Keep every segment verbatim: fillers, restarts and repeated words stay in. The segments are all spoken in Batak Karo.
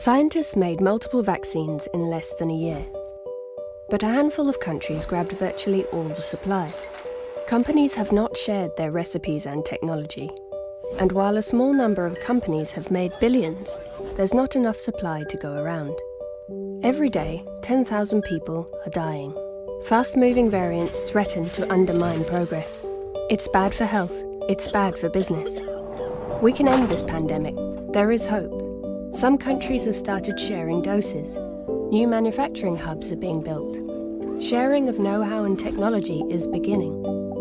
Scientists made multiple vaccines in less than a year, but a handful of countries grabbed virtually all the supply. Companies have not shared their recipes and technology, and while a small number of companies have made billions, there's not enough supply to go around. Every day, ten thousand people are dying. Fast-moving variants threaten to undermine progress. It's bad for health, it's bad for business. We can end this pandemic. There is hope. Some countries have started sharing doses. New manufacturing hubs are being built. Sharing of know-how and technology is beginning.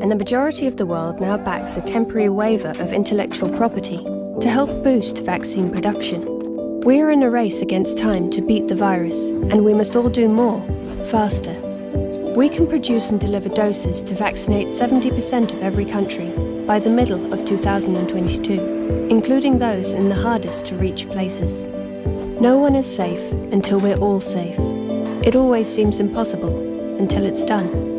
And the majority of the world now backs a temporary waiver of intellectual property to help boost vaccine production. We are in a race against time to beat the virus, and we must all do more, faster. We can produce and deliver doses to vaccinate seventy percent of every country by the middle of two thousand and twenty-two, including those in the hardest to reach places. No one is safe until we're all safe. It always seems impossible until it's done.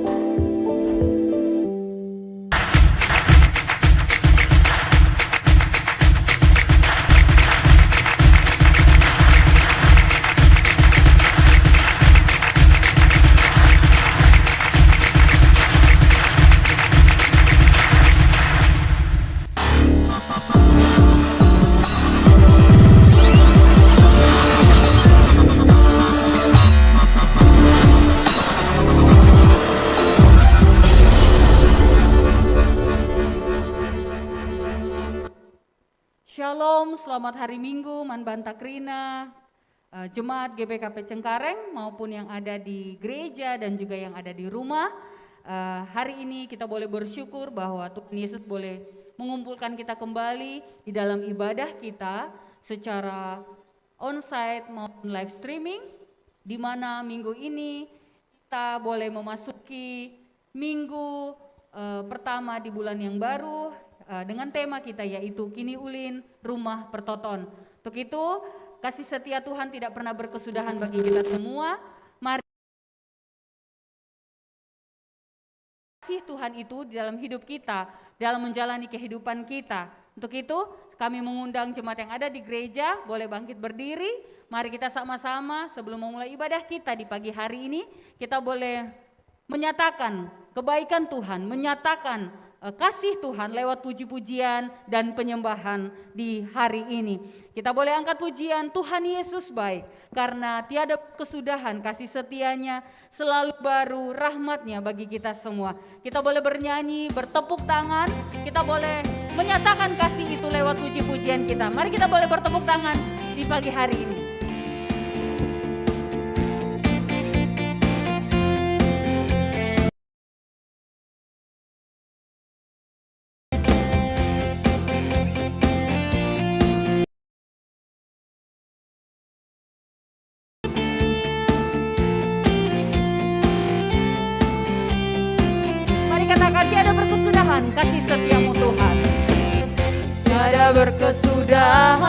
Shalom, selamat hari Minggu man banta kerina, eh, jemaat G B K P Cengkareng maupun yang ada di gereja dan juga yang ada di rumah. Eh, hari ini kita boleh bersyukur bahwa Tuhan Yesus boleh mengumpulkan kita kembali di dalam ibadah kita secara onsite maupun live streaming, di mana minggu ini kita boleh memasuki minggu, eh, pertama di bulan yang baru, eh, dengan tema kita yaitu Kiniulin Rumah Pertoton. Untuk itu, kasih setia Tuhan tidak pernah berkesudahan bagi kita semua. Mari kasih Tuhan itu di dalam hidup kita, dalam menjalani kehidupan kita. Untuk itu, kami mengundang jemaat yang ada di gereja boleh bangkit berdiri. Mari kita sama-sama sebelum memulai ibadah kita di pagi hari ini, kita boleh menyatakan kebaikan Tuhan, menyatakan, eh, kasih Tuhan lewat puji-pujian dan penyembahan di hari ini. Kita boleh angkat pujian, "Tuhan Yesus baik, karena tiada kesudahan kasih setia-Nya, selalu baru rahmat-Nya bagi kita semua." Kita boleh bernyanyi, bertepuk tangan, kita boleh menyatakan kasih itu lewat puji-pujian kita. Mari kita boleh bertepuk tangan di pagi hari ini. Mari katakan, "Tiada berkesudahan kasih setia-Mu, Tuhan." Tiada berkesudahan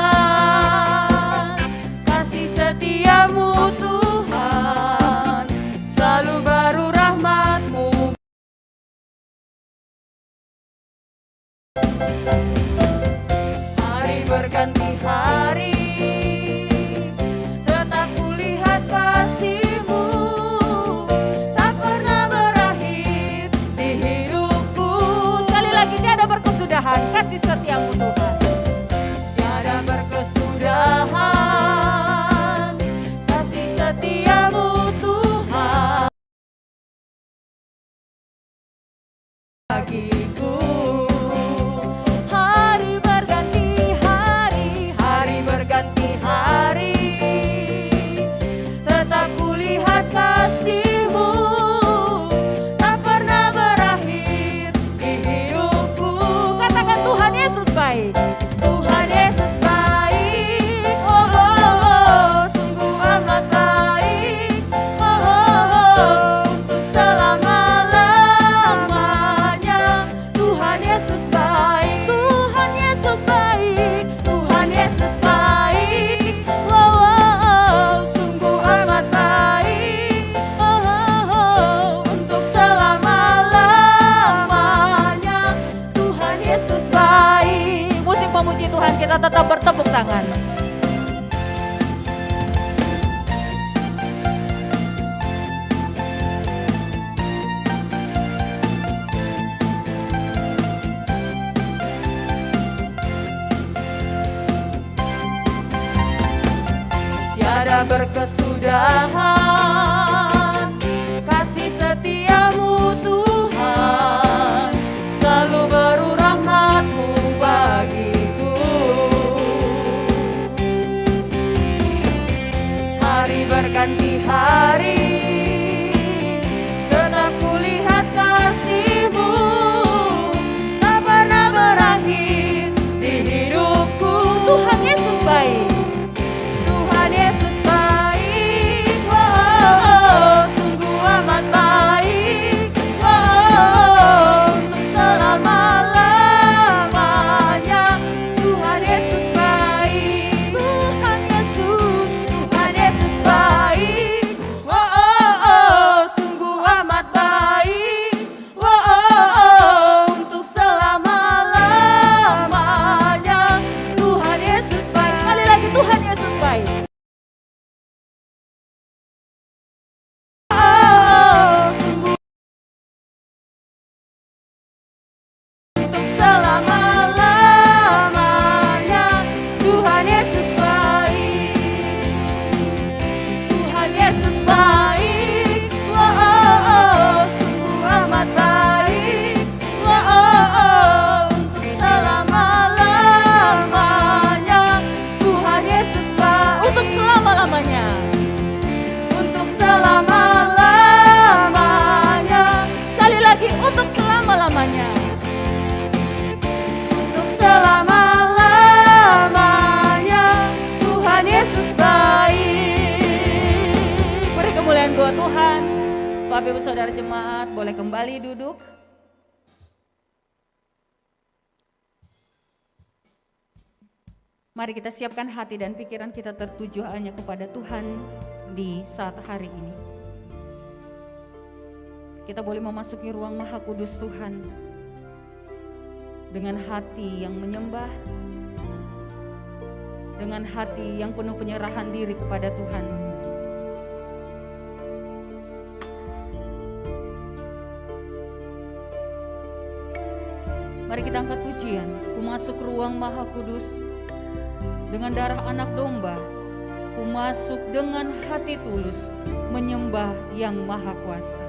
kasih setia-Mu, Tuhan, selalu baru rahmat-Mu. Hari berganti hari, tetap kulihat kasih-Mu, tak pernah berakhir di hidupku. Sekali lagi, tiada berkesudahan kasih setia-Mu, Tuhan. Tiada berkesudahan kasih setia-Mu, Tuhan. Bagiku, hari berganti hari, hari berganti hari, tetap kulihat kasih-Mu, tak pernah berakhir di hidupku. Katakan, "Tuhan Yesus baik." Tuhan Yesus baik, oh, oh, oh, sungguh amat baik, oh, oh, oh, untuk selama-lamanya. Tuhan Yesus baik, Tuhan Yesus baik, Tuhan Yesus baik, oh, oh, oh, sungguh amat baik, oh, oh, oh, untuk selama-lamanya. Tuhan Yesus baik. Musik memuji Tuhan, kita tetap bertepuk tangan. Berkesudahan kasih setiamu, Tuhan, selalu baru rahmat-Mu bagiku. Hari berganti hari, tetap kulihat kasih-Mu, tak pernah berakhir di hidupku. Tuhan Yesus baik. Tuhan Yesus baik, oh, oh, oh, sungguh amat baik, oh, oh, oh, untuk selama-lamanya. Tuhan Yesus baik, Tuhan Yesus, Tuhan Yesus baik, oh, oh, oh, sungguh amat baik. Oh, oh, oh, untuk selama-lamanya. Tuhan Yesus baik. Sekali lagi, Tuhan Yesus baik. Oh, oh, oh, sungguh untuk selama-lamanya. Tuhan Yesus baik. Tuhan Yesus baik. Oh, oh, oh, sungguh amat baik. Oh, oh, oh, untuk selama-lamanya. Tuhan Yesus baik. Untuk selama-lamanya. Untuk selama-lamanya. Sekali lagi, untuk selama-lamanya. Untuk selama-lamanya. Tuhan Yesus baik. Beri kemuliaan buat Tuhan. Bapak Ibu Saudara jemaat, boleh kembali duduk. Mari kita siapkan hati dan pikiran kita tertuju hanya kepada Tuhan di saat hari ini. Kita boleh memasuki ruang Maha Kudus Tuhan dengan hati yang menyembah, dengan hati yang penuh penyerahan diri kepada Tuhan. Mari kita angkat pujian, ku masuk ruang Maha Kudus dengan darah Anak Domba, ku masuk dengan hati tulus menyembah Yang Maha Kuasa.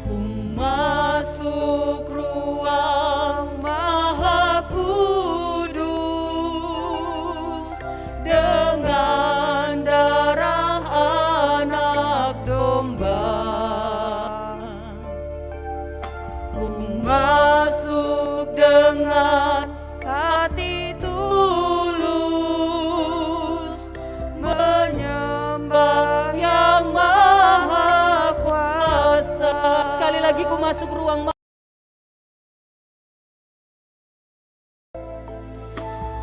Ku masuk ruang Maha Kudus dengan darah Anak Domba. Ku masuk dengan hati tulus menyembah Yang Maha Kuasa. Sekali lagi, ku masuk ruang ma-,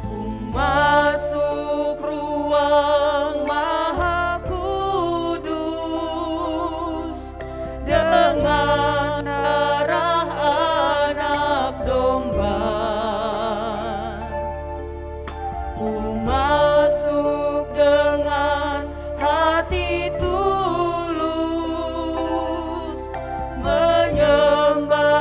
ku masuk ruang Maha Kudus dengan darah Anak Domba. Ku masuk dengan hati tulus menyembah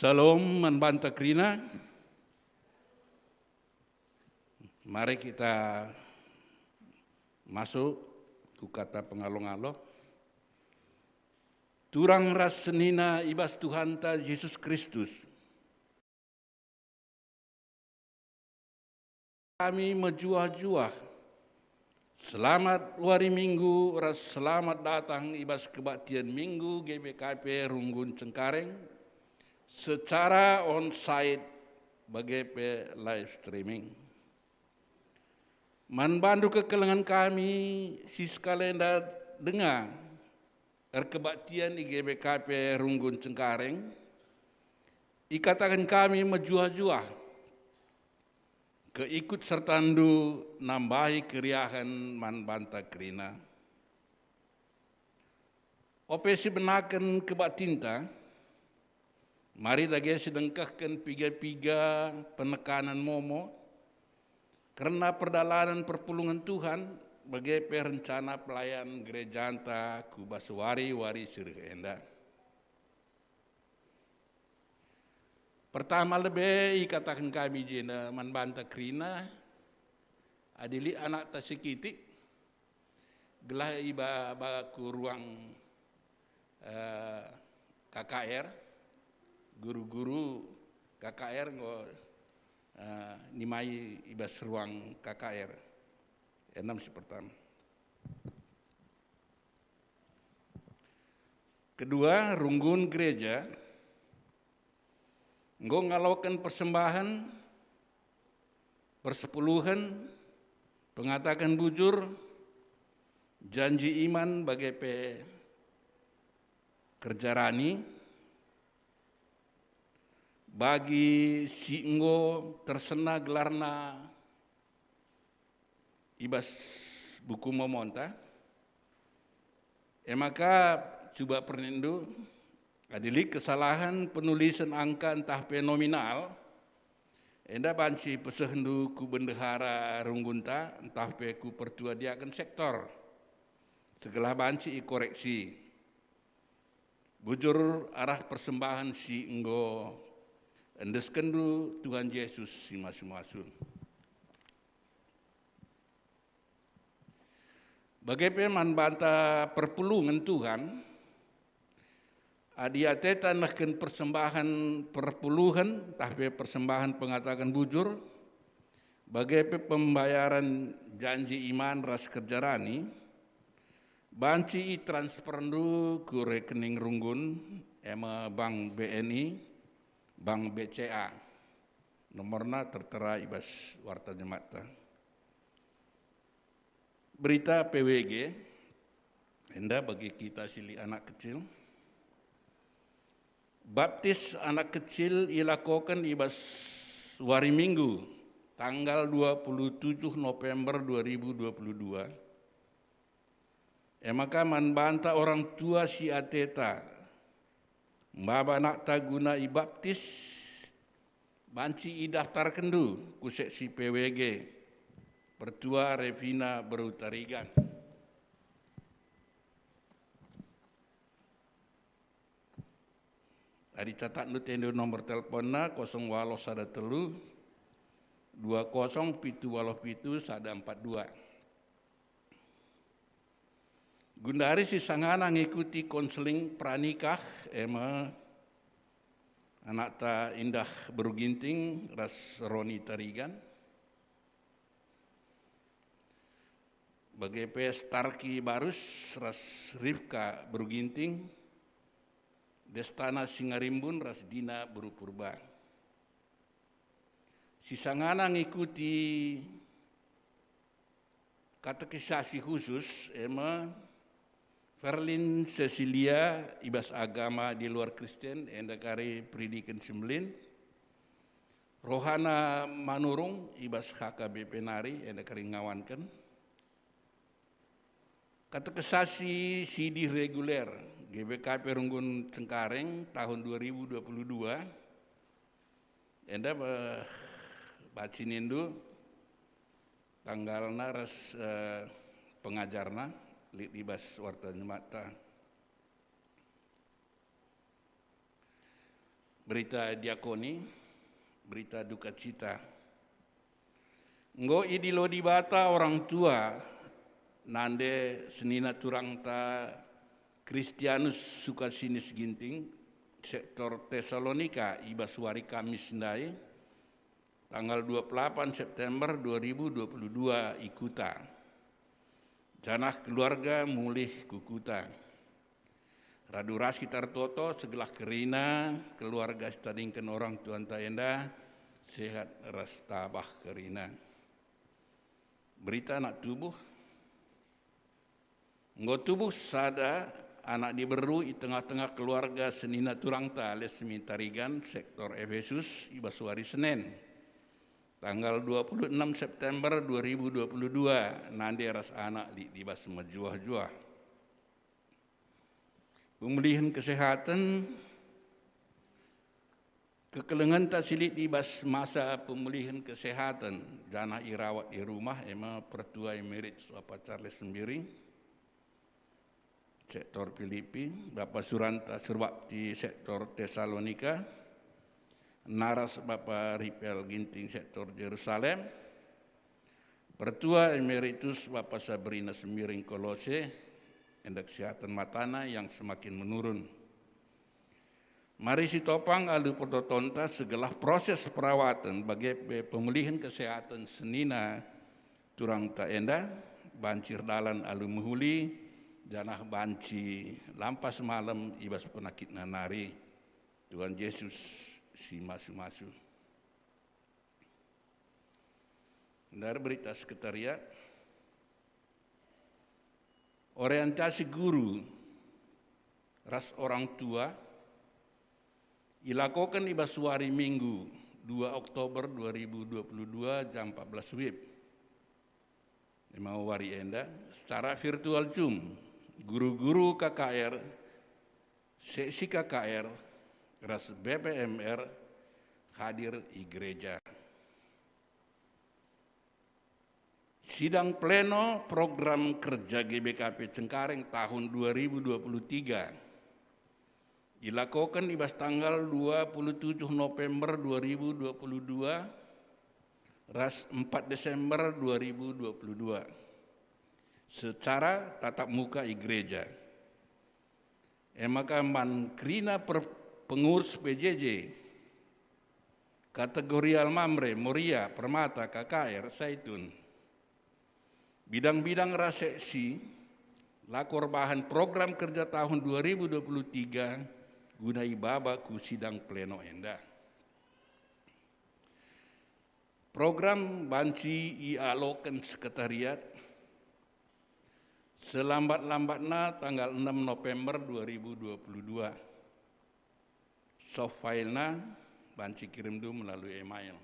Shalom man banta kerina. Mari kita masuk ku kata pengalo-ngalo. Turang ras senina i bas Tuhanta Jesus Kristus. Kami mejuah-juah. Selamat wari Minggu ras selamat datang i bas kebaktian Minggu G B K P Runggun Cengkareng secara onsite bage pe live streaming. Man bandu kekelengen kami si sekalenda denga erkebaktian i G B K P Runggun Cengkareng, ikataken kami mejuah-juah keikut sertandu nambahi keriahen man banta kerina. Ope sibenaken kebaktinta, mari dage sidengkehken piga-piga penekanen momo kerna perdalanen perpulungen Tuhan, bage pe rencana pelayan gerejanta ku bas wari-wari si reh enda. Pertama lebe ikataken kami jenda man banta kerina, adi lit anakta si kitik, gelah iba ba ku ruang, eh, K K R, guru-guru K K R enggo, eh, nimai i bas ruang K K R. Enam si pertama. Kedua, runggun gereja enggo ngaloken persembahen, persepuluhen, pengataken bujur, janji iman bage pe kerja rani. Bagi si enggo tersena gelarna i bas buku momonta, e maka cuba perninndu, adi lit kesalahen penulisen angka ntah pe nominal, enda banci pesehndu ku bendahara runggunta ntah pe ku pertua diaken sektor, segelah banci ikoreksi. Bujur arah persembahen si enggo endeskenndu Tuhan Jesus si masu-masu. Bage pe man banta perpulungen Tuhan, adi ateta nehken persembahen perpuluhen, tah pe persembahen pengataken bujur, bage pe pembayaren janji iman ras kerja rani, banci itransferndu ku rekening runggun, e me Bank B N I, Bank B C A. Nomorna tertera i bas warta jematta. Berita P W G, enda bagi kita si lit anak kecil. Baptis anak kecil ilakoken i bas wari Minggu, tanggal dua puluh tujuh November dua ribu dua puluh dua. E maka man banta orang tua si ateta maba anakta guna ibaptis, banci idaftarkenndu ku seksi P W G, Pertua Revina Beru Tarigan. Adi catatndu, tendu nomor teleponna kosong waluh sada telu dua kosong pitu waluh pitu sada empat dua. Gundari si sangana ngikuti konseling pranikah, e me anakta Indah Beru Ginting ras Roni Tarigan. Bage pe Starki Barus ras Rifka Beru Ginting, Destana Singarimbun ras Dina Beru Purba. Si sangana ngikuti katekisasi khusus, e me Ferlin Cecilia i bas agama di luar Kristen, enda kari Peridiken Sembilin, Rohana Manurung i bas H K B P nari, enda kari ngawanken. Katekisasi Sidi reguler G B K P Runggun Cengkareng tahun dua ribu dua puluh dua, enda, eh, banci nindu tanggalna ras, eh, pengajarna lit i bas warta jematta. Berita diakoni, berita duka cita. Enggo idilo Dibata orang tua, nande senina turangta Kristianus Sukasinis Ginting, sektor Tesalonika, i bas wari Kamis ndai, tanggal dua puluh delapan September dua ribu dua puluh dua i Kuta, janah keluarga mulih ku Kuta. Radu ras kita ertoto segelah kerina keluarga sitadingken orang tuanta enda sehat ras tabah kerina. Berita anak tubuh. Enggo tubuh sada anak diberu i tengah-tengah keluarga senina turangta Lesmi Tarigan, sektor Efesus, i bas wari Senen, tanggal dua puluh enam September dua ribu dua puluh dua, nande ras anak lit i bas mejuah-juah. Pemulihen kesehatan. Kekelengenta si lit i bas masa pemulihen kesehatan janah irawat i rumah, e me Pertua Emeritus Bapa Charles Sembiring, sektor Filipi, Bapa Suranta Surbakti, sektor Tesalonika, naras Bapa Ripel Ginting, sektor Jerusalem, Pertua Emeritus Bapa Sabrina Sembiring, Kolose, enda kesehatan matana yang semakin menurun. Mari sitopang alu pertotonta segelah proses perawatan bage pe pemulihen kesehatan senina turangta enda banci erdalan alu mehuli, janah banci lampas malem i bas penakitna nari. Tuhan Jesus si masu-masu. Ndai berita sekretariat. Orientasi guru ras orang tua ilakoken i bas wari Minggu, dua Oktober dua ribu dua puluh dua, jam empat belas wib. Lima wari enda secara virtual Zoom, guru-guru K K R, seksi K K R, ras B P M R hadir i gereja. Sidang pleno program kerja G B K P Cengkareng tahun dua ribu dua puluh tiga ilakoken i bas tanggal dua puluh tujuh November dua ribu dua puluh dua ras empat Desember dua ribu dua puluh dua secara tatap muka i gereja. E maka man kerina per-, pengurus P J J, kategorial Mamre, Moria, Permata, K K R, Saitun, bidang-bidang ras seksi, lako erbahan program kerja tahun dua ribu dua puluh tiga guna ibaba ku sidang pleno enda. Program banci ialoken sekretariat selambat-lambatna tanggal enam November dua ribu dua puluh dua. Soft file-na banci kirimndu melalui email.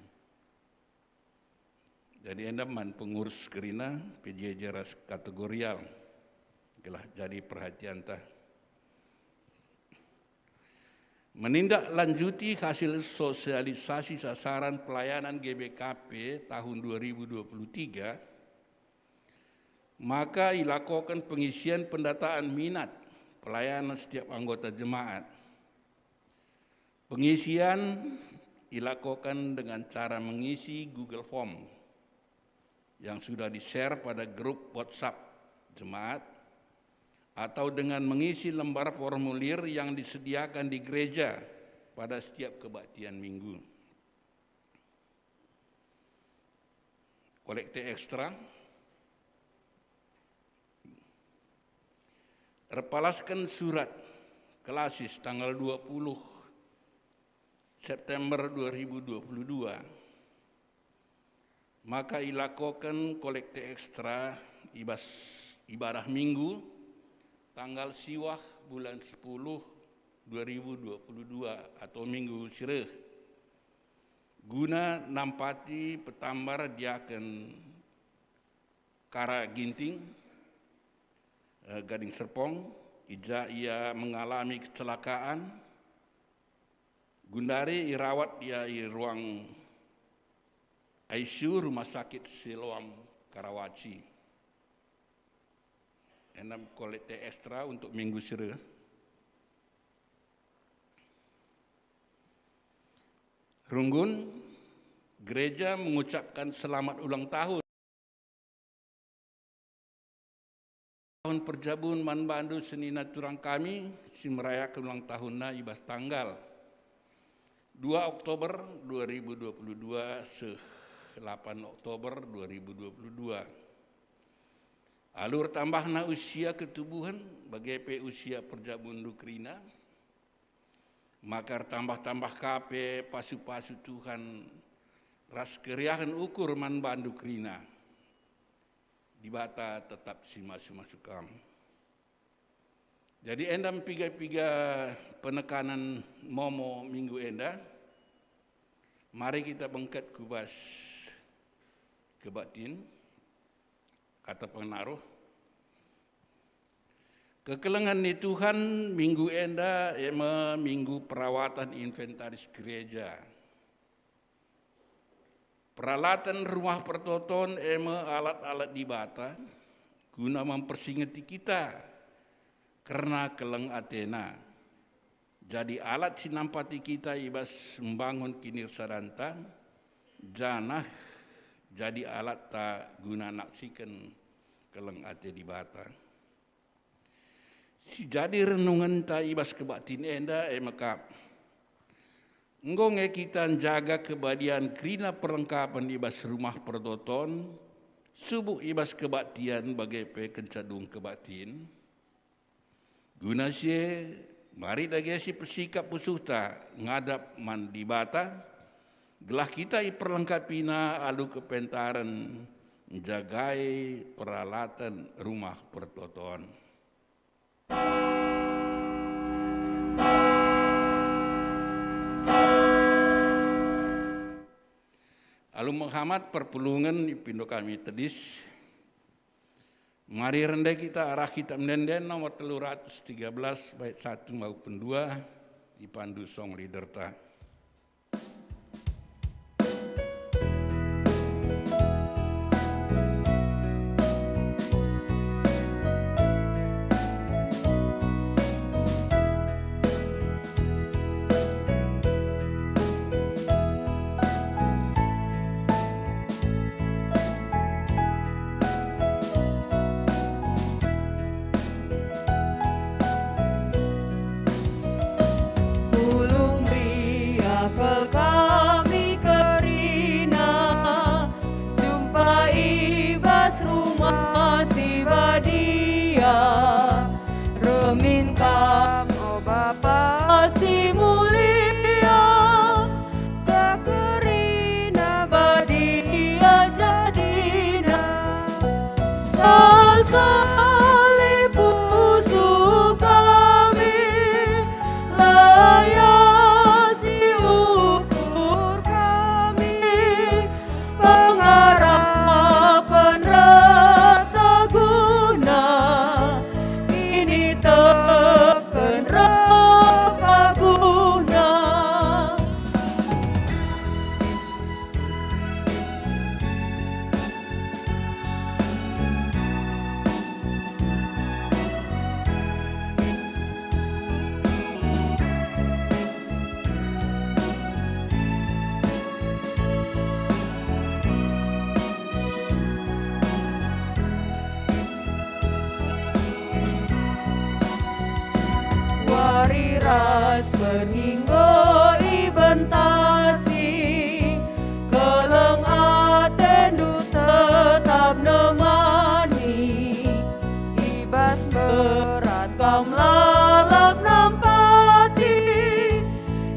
Jadi enda man pengurus kerina P J J ras kategorial, gelah jadi perhatianta. Menindaklanjuti hasil sosialisasi sasaran pelayanan G B K P tahun dua ribu dua puluh tiga, maka ilakoken pengisian pendataan minat pelayanan setiap anggota jemaat. Pengisian ilakoken dengan cara mengisi Google Form yang sudah di-share pada grup WhatsApp jemaat, atau dengan mengisi lembar formulir yang disediakan di gereja pada setiap kebaktian Minggu. Kolekte ekstra. Erpalasken surat kelasis tanggal dua puluh September dua ribu dua puluh dua, maka ilakoken kolekte ekstra i bas ibadah Minggu tanggal siwah bulan sepuluh dua ribu dua puluh dua atau Minggu si reh, guna nampati petambar diaken Kara Ginting, eh, Gading Serpong, i ja ia mengalami kecelakaan. Gundari irawat ia i ruang I C U Rumah Sakit Siloam Karawaci. Enda kolekte ekstra untuk Minggu si reh. Runggun, gereja mengucapkan selamat ulang tahun. Tahun perjabun man bandu senina turang kami si merayaken ulang tahunna i bas tanggal dua Oktober dua ribu dua puluh dua seh lapan Oktober dua ribu dua puluh dua. Alu ertambahna usia ketubuhen, bage pe usia perjabunndu kerina, maka ertambah-tambah ka pe pasu-pasu Tuhan ras keriahen ukur man bandu kerina. Dibata tetap si masu-masu kam. Jadi enda piga-piga penekanen momo minggu enda, mari kita bengket ku bas kebaktin, kata pengaruh. Kekelengen ni Tuhan minggu enda e me minggu perawatan inventaris gereja. Peralatan Rumah Pertoton e me alat-alat Dibata guna mempersingeti kita kerna keleng ateNa. Jadi alat si nampati kita i bas mbangun kinirsadanta, janah jadi alatta guna naksiken keleng ate Dibata. Si jadi renungenta i bas kebaktin enda e me kap. Enggo nge kita njaga kebadian kerina perlengkapen i bas Rumah Pertoton, subuk i bas kebaktin bage pe kenca dung kebaktin? Guna si e, mari dage si persikap pusuhta ngadap man Dibata, gelah kita iperlengkapiNa alu kepentaren njagai peralatan Rumah Pertoton. Alu mehamat perpulungen ipindo kami tedis. Mari rende kita arah Kitab Ende-enden nomor telu ratus tiga belas, bait satu maupun dua, ipandu song leaderta. Pulung meriah kal kami kerina, jumpa i bas rumah si badia. Remin kam, o Bapa si mulia, kerina badia jadina. Salsali pusuh kami, layasi ukur kami, pengarapen rata guna, kiniteken rata guna. Wari ras berngi enggo ibentasi, keleng atendu tetap nemani. I bas berat kam lalap nampati,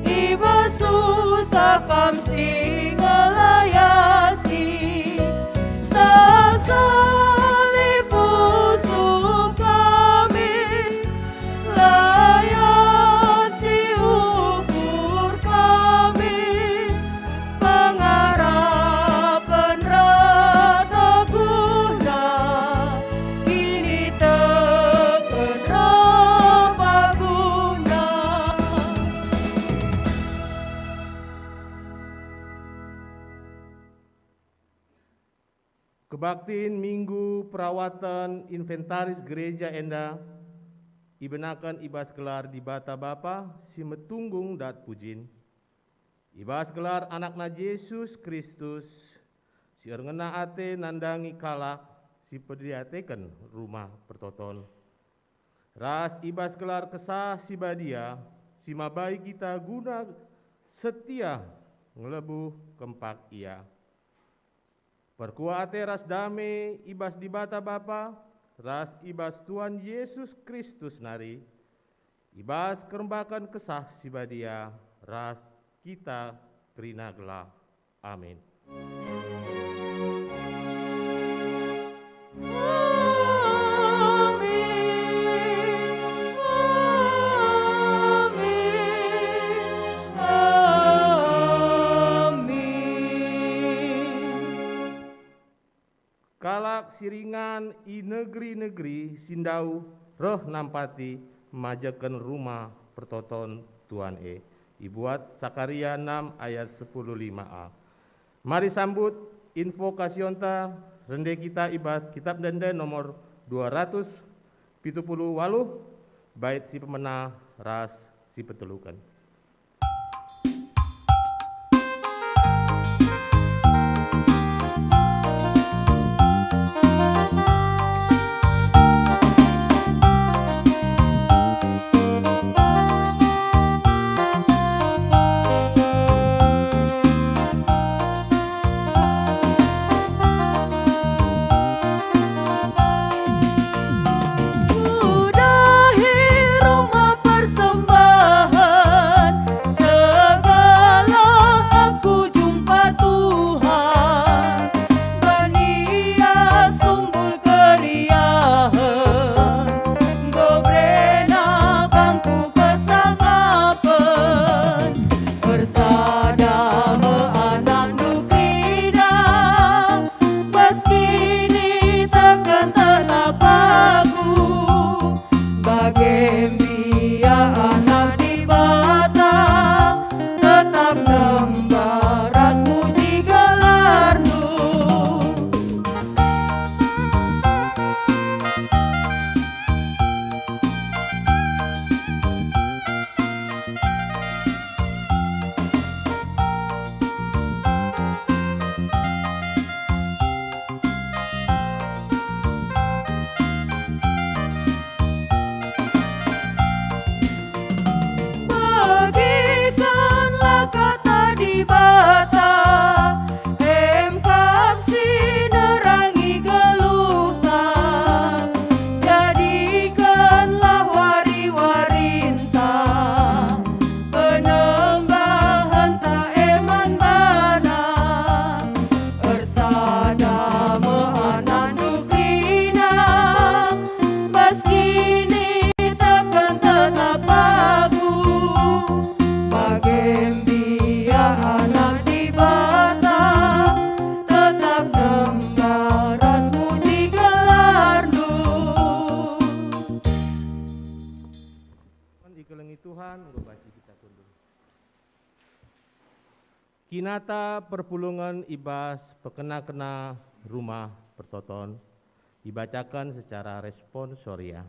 i bas susah kam si ngelayasi. Salsali pusuh kami, layasi ukur kami, pengarapen rata guna, kiniteken rata guna. Kebaktin Minggu Perawatan Inventaris Gereja enda ibenaken i bas gelar Dibata Bapa si metunggung dat pujin. I bas gelar AnakNa Jesus Kristus, si erngena ate nandangi kalak si pediateken Rumah Pertoton, ras i bas gelar Kesah Si Badia si mabai kita guna setia ngelebuh kempak Ia. Perkuah ate ras dame i bas Dibata Bapa ras i bas Tuhan Jesus Kristus nari, i bas kerembaken Kesah Si Badia ras kita kerina gelah. Amin. Kalak si ringan i negeri-negeri si ndauh reh nampati majeken Rumah Pertoton Tuhan e, ibuat Sakaria enam ayat sepuluh lima a. Mari sambut invokasionta, rende kita i bas Kitab Ende-enden nomor dua ratus pitu puluh waluh, bait si pemena ras si peteluken. Kudahi rumah persembahen, segala aku jumpa Tuhan. Bani Ia sumbul keriahen, enggo berena bangku kesangapen. Ersada me anakNdu kerina, bas kiniteken tetap aku. Bage mbiak anak Dibata, tetap nembah ras muji gelarNdu. Bagikenlah kata Dibata, em kap si nerangi geluhta. Jadikenlah wari-warinta penembahenta e man baNa. Ersada me anakNdu kerina, bas kiniteken tetap aku. Bage mbiak anak Dibata, tetap nembah ras muji gelarNdu. Ikelengi Tuhan, enggo banci kita kundul. Kinata perpulungen i bas pekena-kena Rumah Pertoton ibacaken secara responsoria.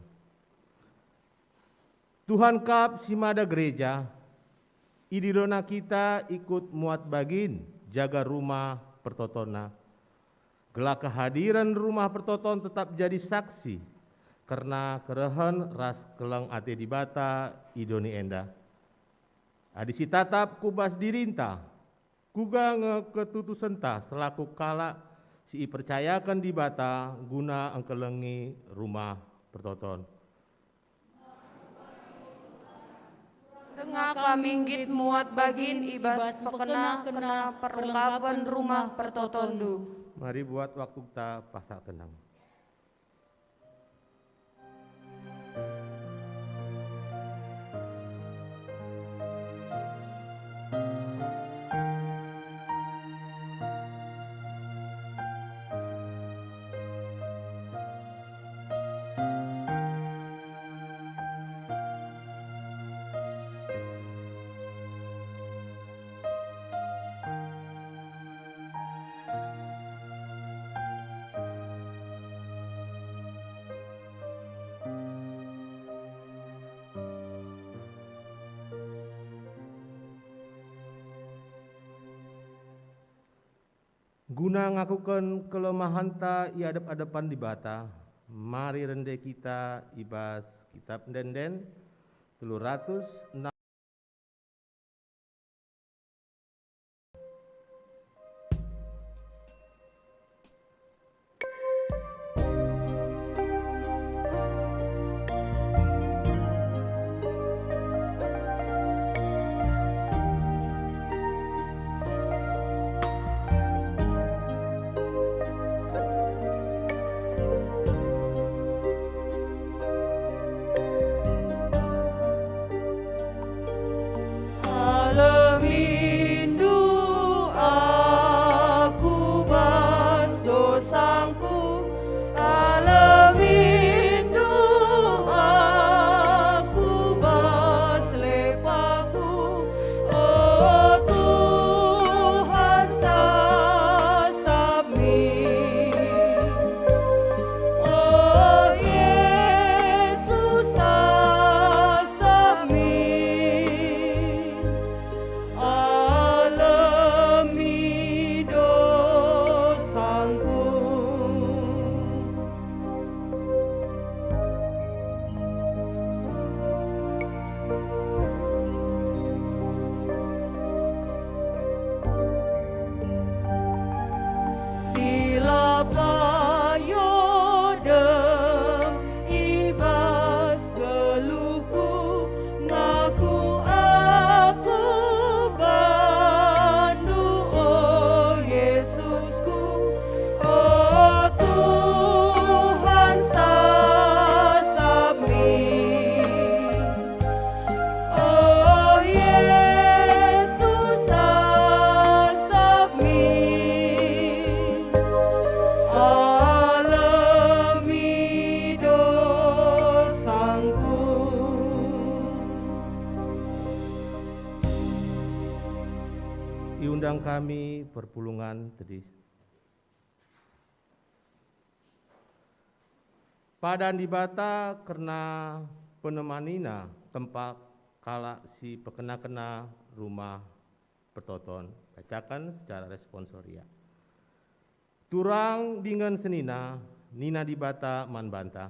Tuhan kap si mada gereja, idiloNa kita ikut muat bagin jaga Rumah Pertotonna, gelah kehadiren Rumah Pertoton tetap jadi saksi kerna kerehen ras keleng ate Dibata i doni enda. Adi sitatap ku bas dirinta, kuga nge ketutusenta selaku kalak si ipercayaken Dibata guna engkelengi Rumah Pertoton? Denga kami nggit muat bagin i bas pekena-kena perlengkapen Rumah PertotonNdu. Mari buat waktuta paksa tenang. Guna ngakuken kelemahenta i adep-adepan Dibata, mari rende kita i bas Kitap Ende-enden telu ratus enam. Alemindu aku bas dosangku, alemindu aku bas lepaku, o Tuhan sasap min. O Yesus, sasap min, alemi dosangku. Si la payo dem i bas geluhku, ngaku aku bandu, o Yesusku, o Tuhan sasap min. O Yesus, sasap min, alemi dosangku. Iundang kami perpulungen tedis. Padan Dibata kerna penemanina tempa kalak si pekena-kena Rumah Pertoton. Bacaken secara responsoria. Turang dingen senina, nina Dibata man banta,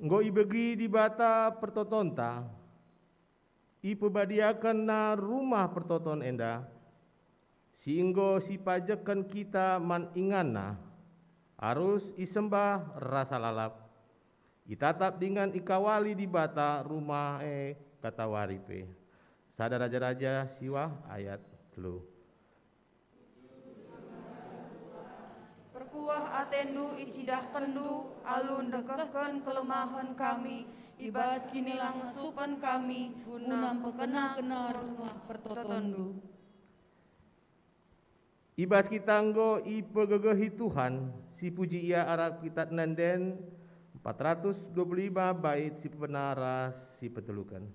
"Enggo ibegi Dibata pertotonta, ipebadiakenNa Rumah Pertoton enda, si enggo sipajekken kita man inganNa, arus isembah rasa lalap, itatap dingen ikawali Dibata Rumah e katawari pe." Sada Raja-raja siwah ayat telu. Perkuah atendu icidahkenndu alu ndekehken kelemahen kami, i bas kinilangesupen kami guna mpekena-kena Rumah Pertotonndu. I bas kita enggo ipegegehi Tuhan, sipuji Ia arah Kitap Ende-enden empat ratus dua puluh lima bait si pepena ras si peteluken.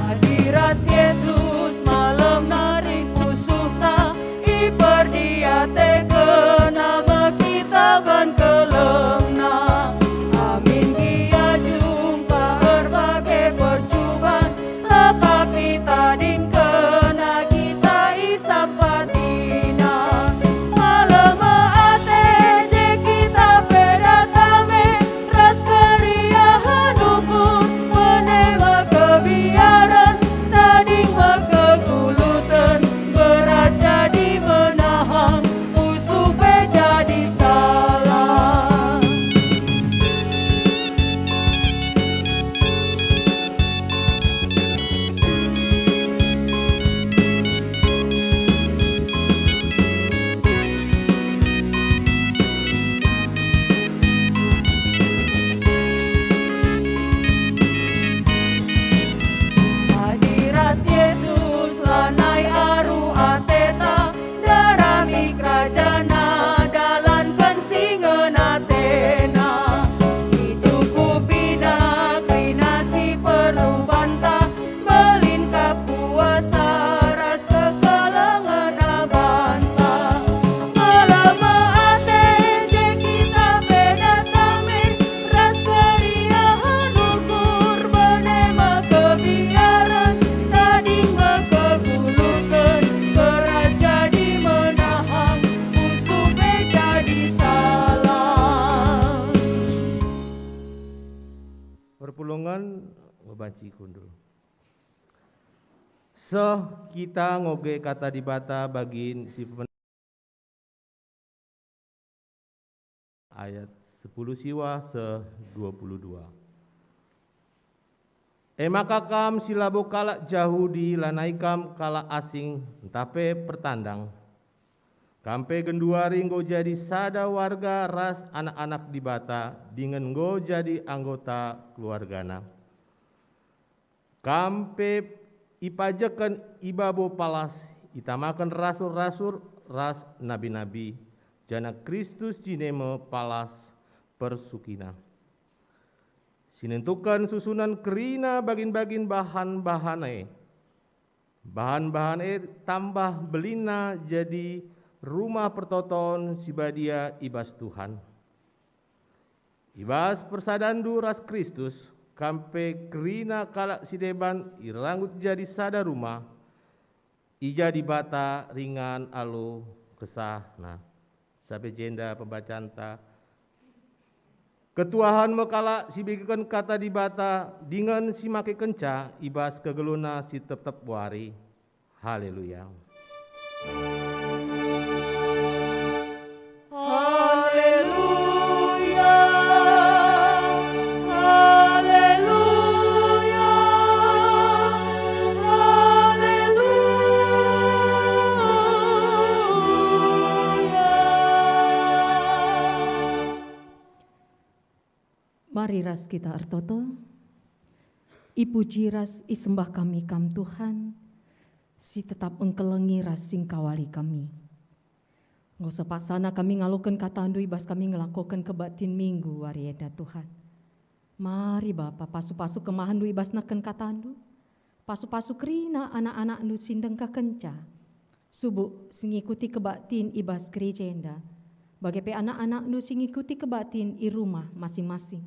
Adi ras Yesus malem nari pusuhta, iperdiatekenNa banci kundul. Seh kita ngoge kata Dibata bagin si pemen-, ayat sepuluh siwah seh dua puluh dua. E maka kam si labo kalak Jahudi, lanai kam kalak asing, ntah pe pertandang. Kam pe genduari enggo jadi sada warga ras anak-anak Dibata, dingen enggo jadi anggota keluargaNa. Kam pe ipajeken i babo palas, itamaken rasul-rasul ras nabi-nabi, janah Kristus jine me palas persukina. Si nentuken susunan kerina bagin-bagin bahan-bahan e. Bahan-bahan e tambah belinna jadi rumah pertoton si badia i bas Tuhan. I bas persadanndu ras Kristus, kam pe kerina kalak si deban iranggut jadi sada rumah, i ja Dibata ringan alu kesahNa. Sampe jenda pembacanta. Ketuahen me kalak si begeken kata Dibata dingen si makekenca i bas kegeluhna si tep-tep wari. Haleluya. Haleluya, haleluya, haleluya. Mari ras kita ertoto. Ipuji ras isembah kami Kam, Tuhan, si tetap engkelengi ras singkawali kami. Enggo sepaksana kami ngaloken kataNdu i bas kami ngelakoken kebaktin Minggu wari enda, Tuhan. Mari, Bapa, pasu-pasu kemahenNdu i bas nehken kataNdu. Pasu-pasu kerina anak-anakNdu si ndengkehkenca subuk si ngikuti kebaktin i bas gereja enda, bage pe anak-anakNdu si ngikuti kebaktin i rumah masing-masing.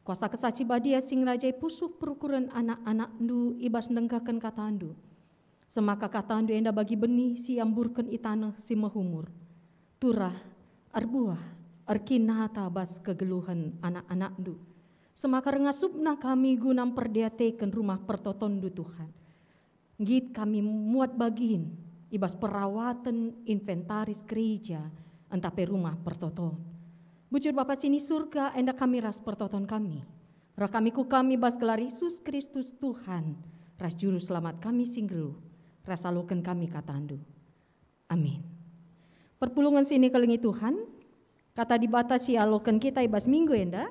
Kuasa Kesah Si Badia si ngerajai pusuh perukuren anak-anakNdu i bas ndengkehken kataNdu. Semaka kataNdu enda bagi benih si iamburken i taneh si mehumur, turah, erbuah, erkinata bas kegeluhen anak-anakNdu. Semaka ringasupna kami guna mperdiateken rumah pertotonNdu, Tuhan. Nggit kami muat bagin i bas perawaten inventaris gereja ntah pe rumah pertoton. Bujur Bapa si ni Surga, enda kami ras pertoton kami. Reh kami ku Kam i bas gelar Yesus Kristus Tuhan ras Juru Selamat kami si nggeluh, ras aloken kami kataNdu. Amin. Perpulungen si nikelengi Tuhan, kata Dibata si ialoken kita i bas minggu enda,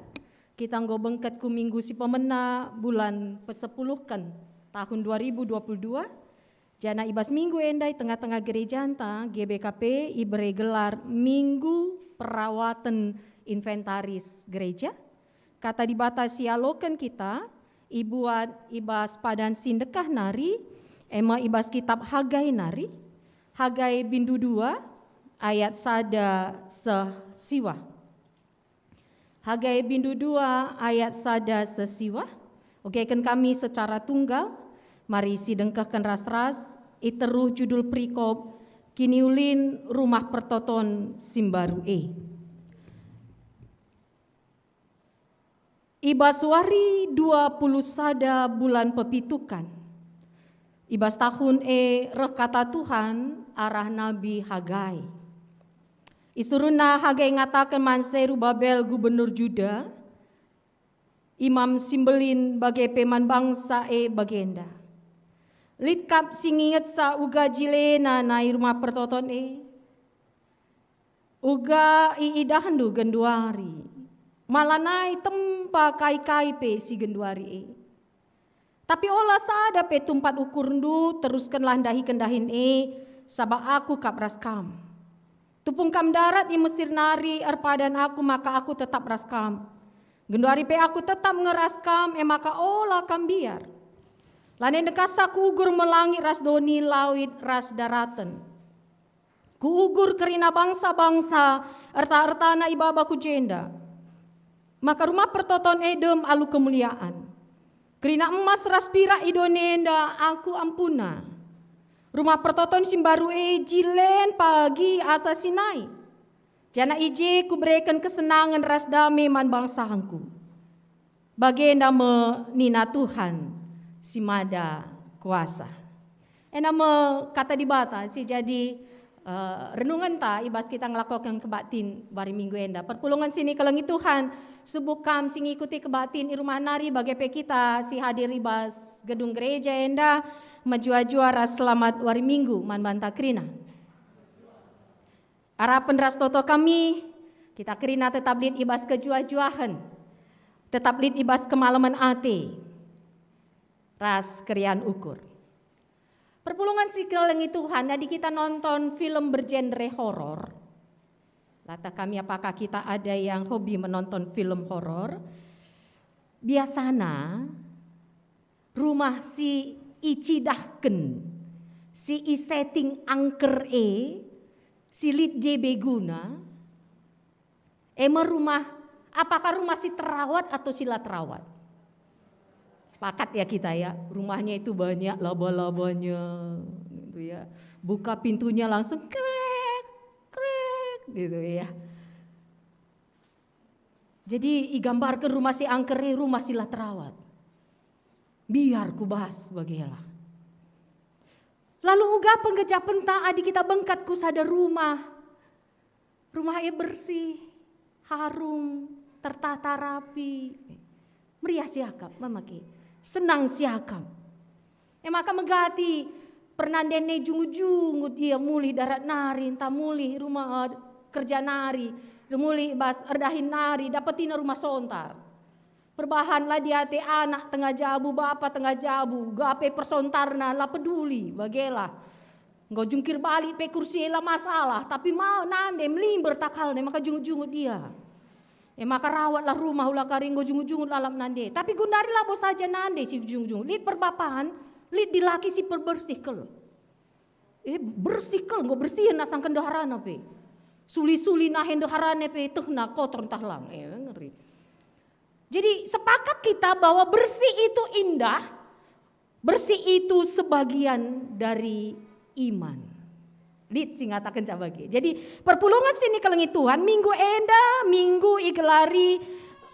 kita enggo bengket ku minggu si pemena bulan pesepuluhken tahun dua ribu dua puluh dua, janah i bas minggu enda i tengah-tengah gerejanta G B K P ibere gelar Minggu Perawaten Inventaris Gereja. Kata Dibata si ialoken kita ibuat i bas padan si ndekah nari, e me i bas kitap Hagai nari, Hagai bindu dua ayat sada seh siwah. Hagai bindu dua ayat sada seh siwah. Ogeken kami secara tunggal, mari sidengkehken ras-ras i teruh judul perikop, Kiniulin Rumah Pertoton si Mbaru e. I bas wari dua puluh sada bulan pepituken, i bas tahun e reh kata Tuhan arah Nabi Hagai. Isuruhna Hagai ngataken man Serubabel, gubernur Juda, imam si mbelin, bage pe man bangsa e bagenda, "Lit kap si ngingetsa uga jilena nai rumah pertoton e? Uga iidahndu genduari, ma lanai tempa kai-kai pe si genduari e. Tapi ola sada pe tumpat ukurndu, teruskenlah ndahiken dahin e, sabap aku kap ras kam. Tupung kam ndarat i Mesir nari, erpadan aku maka aku tetap ras kam. Genduari pe aku tetap nge ras kam, e maka ola kam mbiar. Lanai ndekahsa kuugur me langit ras doni, lawit ras daraten. Kuugur kerina bangsa-bangsa erta-ertana i baba ku jenda, maka rumah pertoton e dem alu kemuliaan. Kerina emas ras pirak i doni enda aku ampuna. Rumah pertoton si mbaru e jilen pagi asa si nai, janah i je kubereken kesenangen ras dame man bangsangku." Bagenda me nina Tuhan si Mada Kuasa. Enda me kata Dibata si jadi, eh, renungenta i bas kita ngelakoken kebaktin wari Minggu enda. Perpulungen si nikelengi Tuhan, subuk kam si ngikuti kebaktin i rumah nari, bage pe kita si hadir i bas gedung gereja enda, mejuah-juah ras selamat wari Minggu man banta kerina. Arapen ras toto kami, kita kerina tetap lit i bas kejuah-juahen, tetap lit i bas kemalemen ate, ras keriahen ukur. Perpulungen si kelengi Tuhan, adi kita nonton film bergenre horor, lata kami apakah kita ada yang hobi menonton film horor, biasana rumah si icidahken, si isetting angker e, si lit je beguna, e me rumah, apakah rumah si terawat atau si la terawat? Sepakat ya kita ya, rumahnya itu banyak laba-labanya, gitu ya. Buka pintunya langsung krek, krek, gitu ya. Jadi igambarken rumah si angker e rumah si la terawat. Biar kubas bagela. Lalu uga penggejapenta adi kita bengket ku sada rumah. Rumah e bersih, harum, tertata rapi. Meriah siakap, memake. Senang siakap. E maka megati pernanden e jungut-jungut ia mulih darat nari, ntah mulih rumah, eh, kerja nari, mulih bas erdahin nari, dapetina rumah sontar. Perbahan la diate anak tengah jabu, bapa tengah jabu, gape persontarna la peduli, bagela. Enggo jungkir balik pe kursi e la masalah, tapi mau nande melimber takalna, maka jungut-jungut ia. E maka rawatlah rumah ula kari enggo jungut-jungut lalap nande. Tapi gundari labo saja nande si jungut-jungut. Lit perbapan, lit dilaki si perbersih kal. Eh, bersih kal, enggo bersihen asangken ndeharana pe. Suli-suli nahe ndeharana pe tehna kotor ntah lang. Eh, ngeri. Jadi sepakat kita bahwa bersih itu indah, bersih itu sebagian dari iman. Lit si ngataken ca bage. Jadi perpulungen si nikelengi Tuhan, minggu enda minggu igelari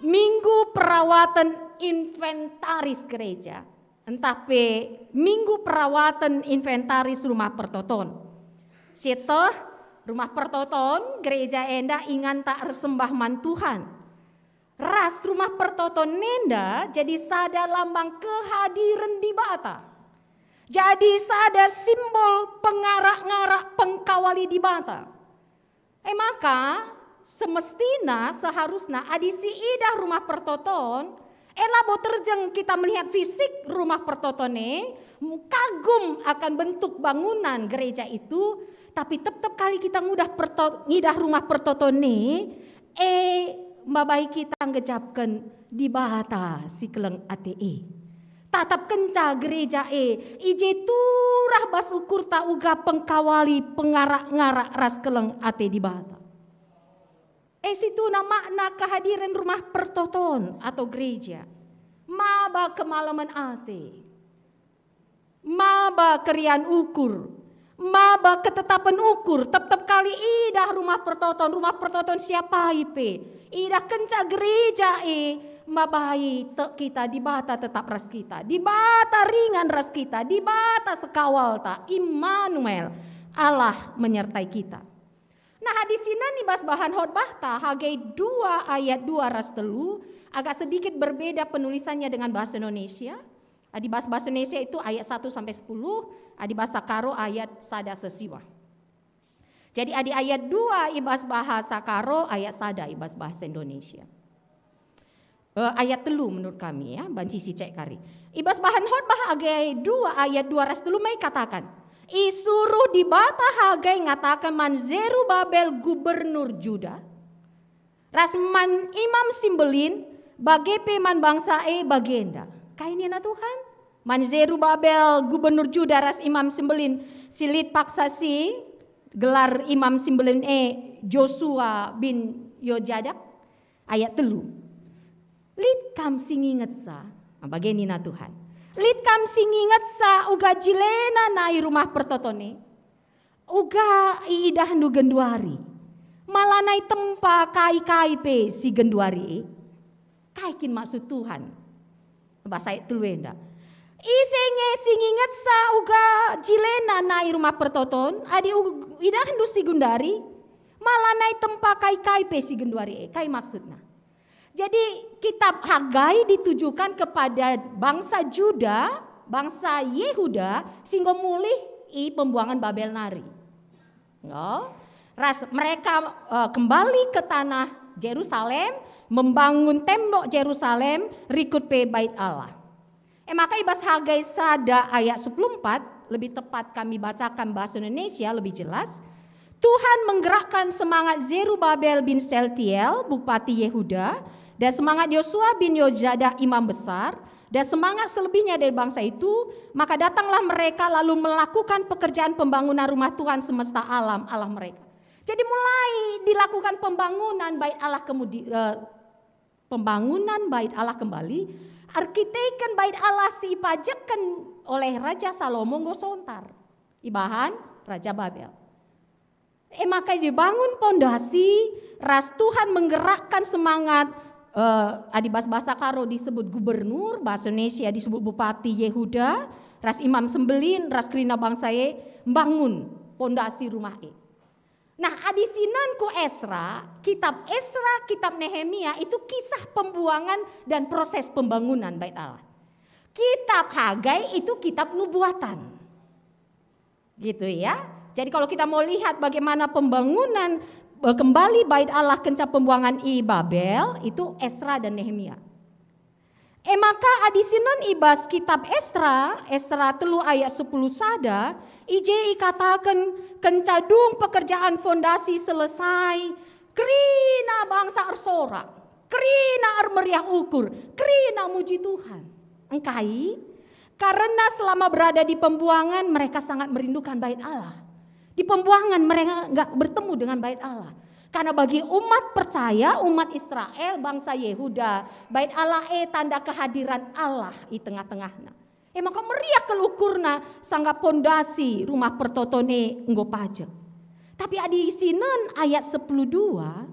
minggu perawatan inventaris gereja, ntah pe minggu perawatan inventaris rumah pertoton. Sieteh rumah pertoton gereja enda inganta ersembah man Tuhan. Ras rumah pertoton enda jadi sada lambang kehadiren Dibata. Jadi sada simbol pengarak-ngarak pengkawali Dibata. E maka, semestina, seharusna adi si idah rumah pertoton, e labo terjeng kita melihat fisik rumah pertoton e, kagum akan bentuk bangunan gereja itu, tapi tep-tep kali kita ngudah perto-, ngidah rumah pertoton e, e mbabai kita nggejapken Dibata si keleng ate e. Tatapkenca gereja e, i je turah bas ukurta uga pengkawali pengarak-ngarak ras keleng ate Dibata. E situhuna makna kehadiren rumah pertoton atau gereja. Maba kemalemen ate. Maba keriahen ukur, maba ketetapen ukur, tep-tep kali idah rumah pertoton, rumah pertoton siapai pe, idah kenca gereja e, mabai tek kita, Dibata tetap ras kita, Dibata ringan ras kita, Dibata sekawalta, Immanuel, Allah menyertai kita. Nah, hadis sinan i bas bahan khotbahta Hagai dua ayat dua ras telu, agak sedikit berbeda penulisannya dengan bahasa Indonesia. Adi bas bahasa Indonesia itu ayat satu sampai sepuluh, adi bahasa Karo ayat sada seh siwah. Jadi adi ayat dua i bas bahasa Karo, ayat sada i bas bahasa Indonesia. Eh, ayat telu menurut kami ya, banci si cek kari. I bas bahan khotbah Hagai dua ayat dua ras telu mai katakan, isuruh Dibata Hagai ngataken man Zerubabel gubernur Juda, ras man imam si mbelin, bage pe man bangsa e bagenda. Kai nina Tuhan? Man Zerubabel gubernur Juda ras imam si mbelin, si lit paksa si gelar imam si mbelin e Josua bin Yojadak. Ayat telu. Lit kam si ngingetsa, ah, bage nina Tuhan. Lit kam si ngingetsa uga jilena nai rumah pertoton e. Uga iidahndu genduari, ma lanai tempa kai-kai pe si genduari e. Kai kin maksud Tuhan? Bas ayat telu enda. Ise nge si ngingetsa uga jilena nai rumah pertoton, adi u-, idahndu si gundari, malanai tempa kai-kai pe si genduari e. Kai maksudna? Jadi, kitab Hagai ditujukan kepada bangsa Juda, bangsa Yehuda, si enggo mulih i pembuangan Babel nari. Enggo. Ras mereka, eh, kembali ke tanah Jerusalem, membangun tembok Jerusalem, rikut pe Bait Allah. E maka i bas Hagai sada ayat sepuluh empat, lebih tepat kami bacakan bahasa Indonesia lebih jelas, Tuhan menggerakkan semangat Zerubabel bin Seltiel, bupati Yehuda, dan semangat Yosua bin Yojada, imam besar, dan semangat selebihnya dari bangsa itu, maka datanglah mereka lalu melakukan pekerjaan pembangunan rumah Tuhan semesta alam, Allah mereka. Jadi mulai dilakukan pembangunan Bait Allah kemudi-, eh, pembangunan Bait Allah kembali, erkiteken Bait Allah si ipajekken oleh Raja Salomo enggo sontar ibahan Raja Babel. E maka dibangun pondasi, ras Tuhan menggerakkan semangat, eh, adi bas bahasa Karo disebut gubernur, bahasa Indonesia disebut bupati Yehuda, ras imam sembelin, ras kerina bangsa e mbangun pondasi rumah e. Nah, adi sinanku Esra, kitab Esra, kitab Nehemia itu kisah pembuangan dan proses pembangunan Bait Allah. Kitab Hagai itu kitab nubuatan. Gitu ya. Jadi kalau kita mau lihat bagaimana pembangunan, eh, kembali Bait Allah kenca pembuangan i Babel, itu Esra dan Nehemia. E maka adi sinen i bas kitab Esra, Esra telu ayat sepuluh sada, i je ikataken, kenca dung pekerjaan fondasi selesai, kerina bangsa ersorak, kerina ermeriah ukur, kerina muji Tuhan. Engkai? Karena selama berada di pembuangan, mereka sangat merindukan Bait Allah. Di pembuangan mereka nggak bertemu dengan Bait Allah. Karena bagi umat percaya, umat Israel, bangsa Yehuda, Bait Allah e tanda kehadiran Allah i tengah-tengahna. E maka meriah kal ukurna sangga pondasi rumah pertoton e enggo pajek. Tapi adi sinen ayat sepuluh dua,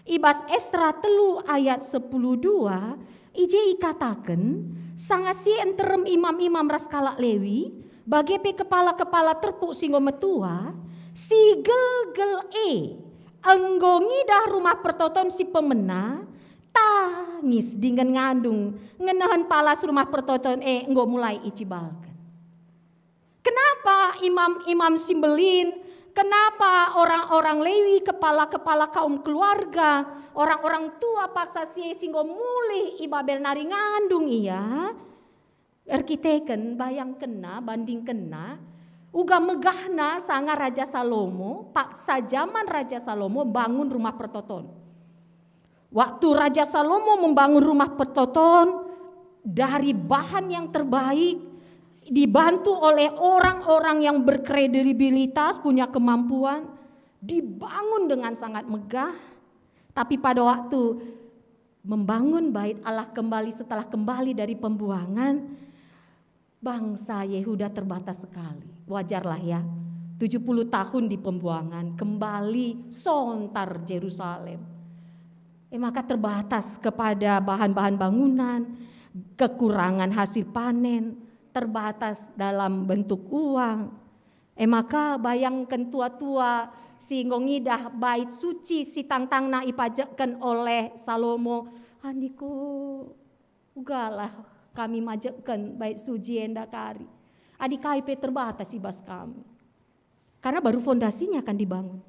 i bas Esra telu ayat sepuluh dua, i je ikataken, sanga si nterem imam-imam ras kalak Lewi, bage pe kepala-kepala terpuk si enggo metua, si gelgel e enggo ngidah rumah pertoton si pemena, tangis dingen ngandung ngenehen palas rumah pertoton e enggo mulai icibalken. Kenapa imam-imam si mbelin? Kenapa orang-orang Lewi, kepala-kepala kaum keluarga, orang-orang tua paksa si e si enggo mulih i Babel nari ngandung ia? Erkiteken, bayangkenna, bandingkenna, uga megahna sanga Raja Salomo, paksa jaman Raja Salomo bangun rumah pertoton. Waktu Raja Salomo membangun rumah pertoton dari bahan yang terbaik, dibantu oleh orang-orang yang berkredibilitas, punya kemampuan, dibangun dengan sangat megah. Tapi pada waktu membangun Bait Allah kembali setelah kembali dari pembuangan, bangsa Yehuda terbatas sekali. Wajarlah ya, tujuh puluh tahun di pembuangan, kembali sontar Jerusalem. E maka terbatas kepada bahan-bahan bangunan, kekurangan hasil panen, terbatas dalam bentuk uang. E maka bayangken tua-tua si enggo ngidah bait suci si tangtangna ipajekken oleh Salomo, "Andiko, ugalah kami majekken bait suci enda kari. Adi kai pe terbatas i bas kami. Karena baru fondasinya akan dibangun.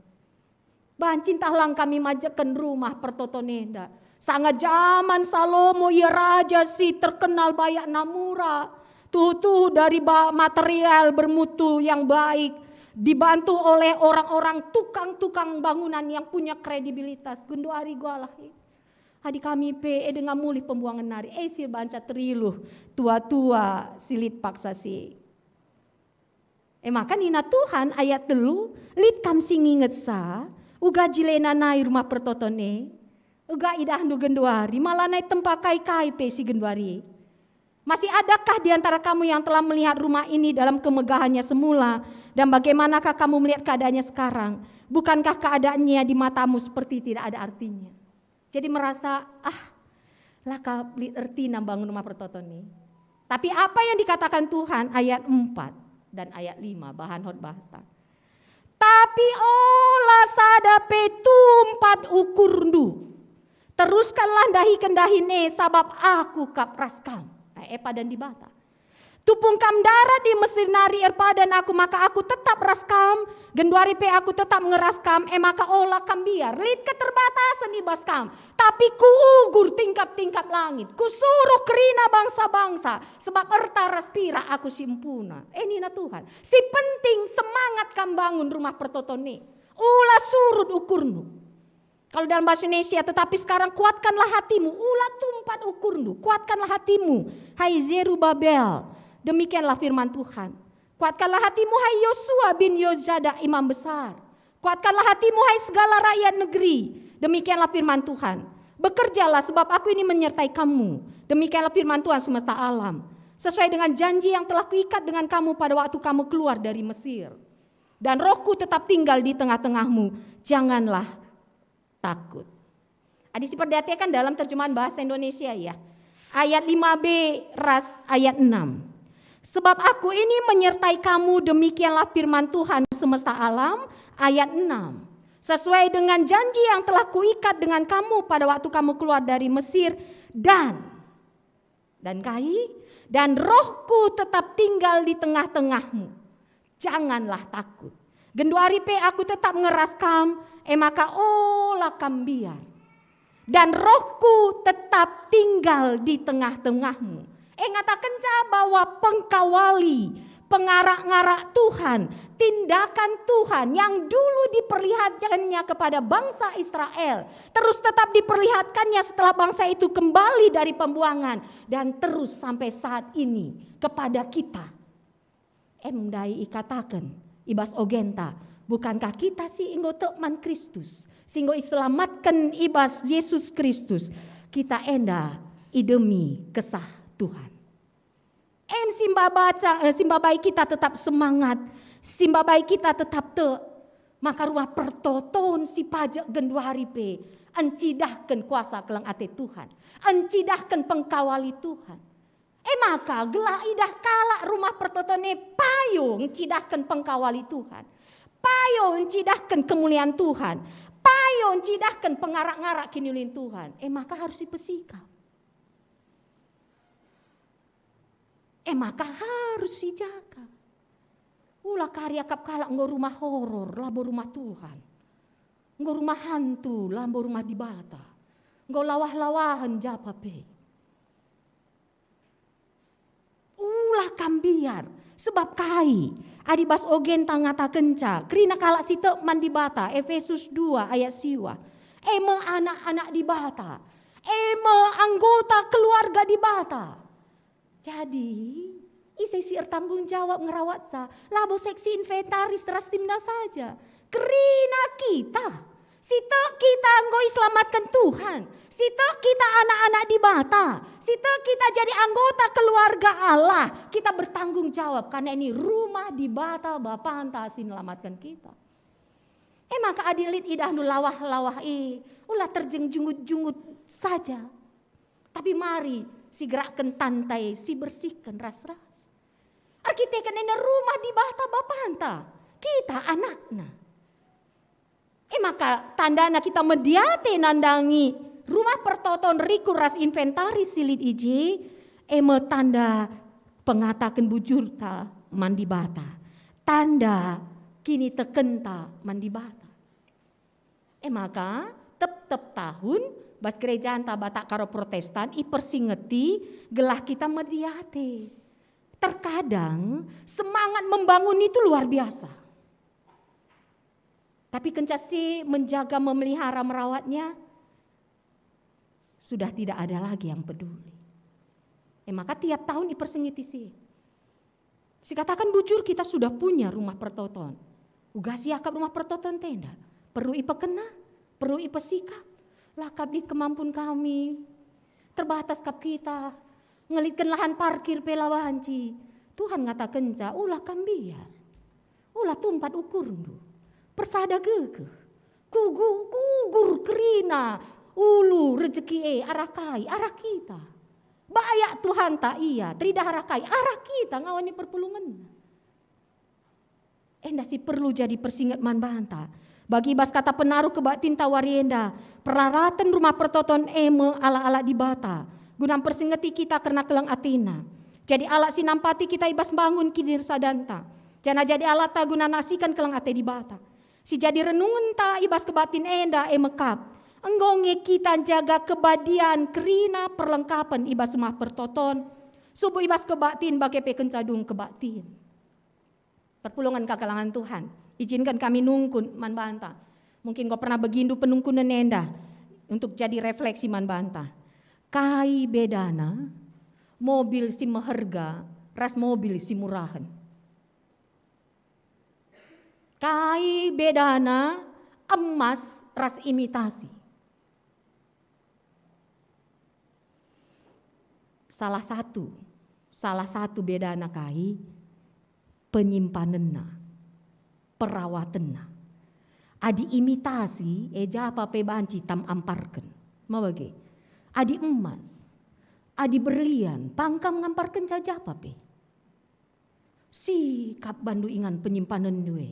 Banci ntah lang kami majekken rumah pertoton enda. Sanga jaman Salomo ia raja si terkenal bayakna mura. Tuhu-tuhu dari ba-, material bermutu yang baik, dibantu oleh orang-orang tukang-tukang bangunan yang punya kredibilitas. Genduari ugalah. Adi kami pe e denga mulih pembuangan nari, e si banca teriluh tua-tua si lit paksa si." E maka nina Tuhan, ayat telu, "Lit kam si ngingetsa, uga jilena nai rumah pertoton e? Uga idahndu genduari, malanai tempa kai-kai pe si genduari e? Masih adakah di antara kamu yang telah melihat rumah ini dalam kemegahannya semula, dan bagaimanakah kamu melihat keadaannya sekarang? Bukankah keadaannya di matamu seperti tidak ada artinya?" Jadi merasa, "Ah, La ka lit ertina mbangun rumah pertoton ni. Tapi apa yang dikatakan Tuhan ayat empat dan ayat lima, bahan khotbahta. Tapi ola sada pe tumpat ukurndu. Teruskanlah ndahiken dahin e, sabap aku kap ras kam. Eh, eh, padan Dibata. Tupung kam ndarat i Mesir nari erpadan aku, maka aku tetap ras kam, genduari pe aku tetap nge ras kam, e maka ola kam mbiar. Lit keterbatasen i bas kam, tapi kuugur tingkap-tingkap langit, kusuruh kerina bangsa-bangsa, sebab erta ras pirak aku si empuna. E nina Tuhan, si penting semangat kam bangun rumah pertoton e. Ula surut ukurndu. Kalau dalam bahasa Indonesia, tetapi sekarang kuatkanlah hatimu, ula tumpat ukurndu, kuatkanlah hatimu, hai Zerubabel. Demikianlah firman Tuhan. Kuatkanlah hatimu, hai Yosua bin Yozadak, imam besar. Kuatkanlah hatimu, hai segala rakyat negeri. Demikianlah firman Tuhan. Bekerjalah, sebab aku ini menyertai kamu. Demikianlah firman Tuhan semesta alam. Sesuai dengan janji yang telah kuikat dengan kamu pada waktu kamu keluar dari Mesir. Dan Rohku tetap tinggal di tengah-tengahmu. Janganlah takut. Adi siperdiateken dalam terjemahan bahasa Indonesia, ya. Ayat lima b ras ayat enam. Sebab aku ini menyertai kamu, demikianlah firman Tuhan semesta alam, ayat enam. Sesuai dengan janji yang telah kuikat dengan kamu pada waktu kamu keluar dari Mesir, dan Dan kai? Dan Rohku tetap tinggal di tengah-tengahmu. Janganlah takut. Genduari pe aku tetap nge ras kam, e maka ola kam mbiar. Dan Rohku tetap tinggal di tengah-tengahmu. E ngatakenca bahwa pengkawali, pengarak-ngarak Tuhan, tindakan Tuhan yang dulu diperlihatkannya kepada bangsa Israel, terus tetap diperlihatkannya setelah bangsa itu kembali dari pembuangan, dan terus sampai saat ini kepada kita. Em ndai ikataken i bas ogenta, bukankah kita si enggo tek man Kristus, si enggo iselamatken i bas Jesus Kristus, kita enda idemi kesah Tuhan. Em si mbabaca, eh, si mbabai kita tetap semangat, si mbabai kita tetap tek, maka rumah pertoton si pajek genduari pe encidahken kuasa keleng ate Tuhan, encidahken pengkawali Tuhan. E maka gelah idah kalak rumah pertoton e payo encidahken pengkawali Tuhan, payo encidahken kemulian Tuhan, payo encidahken pengarak-ngarak kiniulin Tuhan, e maka harus ipesikap. E maka harus sijaga. Ula kari akap kalak enggo rumah horor, labo rumah Tuhan. Enggo rumah hantu, labo rumah Dibata. Enggo lawah-lawahen japa pe. Ula kam mbiar, sebab kai? Adi bas ogenta ngatakenca, kerina kalak si tek man Dibata, Efesus dua ayat siwa. E me anak-anak Dibata. E me anggota keluarga Dibata. Jadi, ise si ertanggung jawab ngerawatsa? Labo seksi inventaris ras timna saja. Kerina kita. Si tek kita enggo iselamatken Tuhan. Si tek kita anak-anak Dibata. Si tek kita jadi anggota keluarga Allah. Kita bertanggung jawab karena ini rumah Dibata Bapanta si nelamatken kita. E maka adi lit idahndu lawah-lawah e, ula terjeng jungut-jungut saja. Tapi mari si gerakken tantai, si bersihken ras-ras. Erkiteken enda rumah Dibata Bapanta, kita anakna. E maka tandana kita mediate nandangi rumah pertoton rikur ras inventaris si lit i je, e me tanda pengataken bujurta man Dibata, tanda kinitekenta man Dibata. E maka, tep-tep tahun, bas gerejanta Batak Karo Protestan, ipersingeti gelah kita mediate. Terkadang, semangat membangun itu luar biasa. Tapi kenca si menjaga, memelihara, merawatnya, sudah tidak ada lagi yang peduli. E maka tiap tahun ipersingeti si. Sikataken bujur, kita sudah punya rumah pertoton. Uga siakap rumah pertoton tenda. Perlu ipekena, perlu ipesikap. Lakap lit kemampuan kami. Terbatas kap kita. Ngelitken lahan parkir pe la banci. Tuhan ngatakenca, ula kam mbiar. Ula tumpat ukurndu. Persada gegeh. Kugu-, kugur kerina Ulu rejeki e arah kai? Arah kita. Bayak Tuhanta ia, teridah arah kai? Arah kita ngawani perpulungenna. Enda si perlu jadi persinget man banta. Bagi i bas kata penaruh kebaktinta wari enda, peraraten Rumah Pertoton e me alat-alat Dibata, guna mpersingeti kita kerna keleng ateNa. Jadi alat si nampati kita i bas mbangun kinirasadanta, janah jadi alatta guna naksiken keleng ate Dibata. Si jadi renungenta i bas kebaktin enda e me kap, enggo nge kita njaga kebadian kerina perlengkapen i bas Rumah Pertoton, subuk i bas kebaktin bage pe kenca dung kebaktin. Perpulungen kekelengen Tuhan, ijinken kami nungkun man banta. Mungkin enggo pernah begindu penungkunen enda untuk jadi refleksi man banta. Kai bedana mobil si meherga ras mobil si murahen? Kai bedana emas ras imitasi? Salah satu, salah satu bedana kai? Penyimpanenna, perawatenna. Adi imitasi, e japa pe banci tam amparken. Ma bage? Adi emas, adi berlian, pang kam ngamparkenca japa pe. Sikap bandu ingan penyimpanenndu e.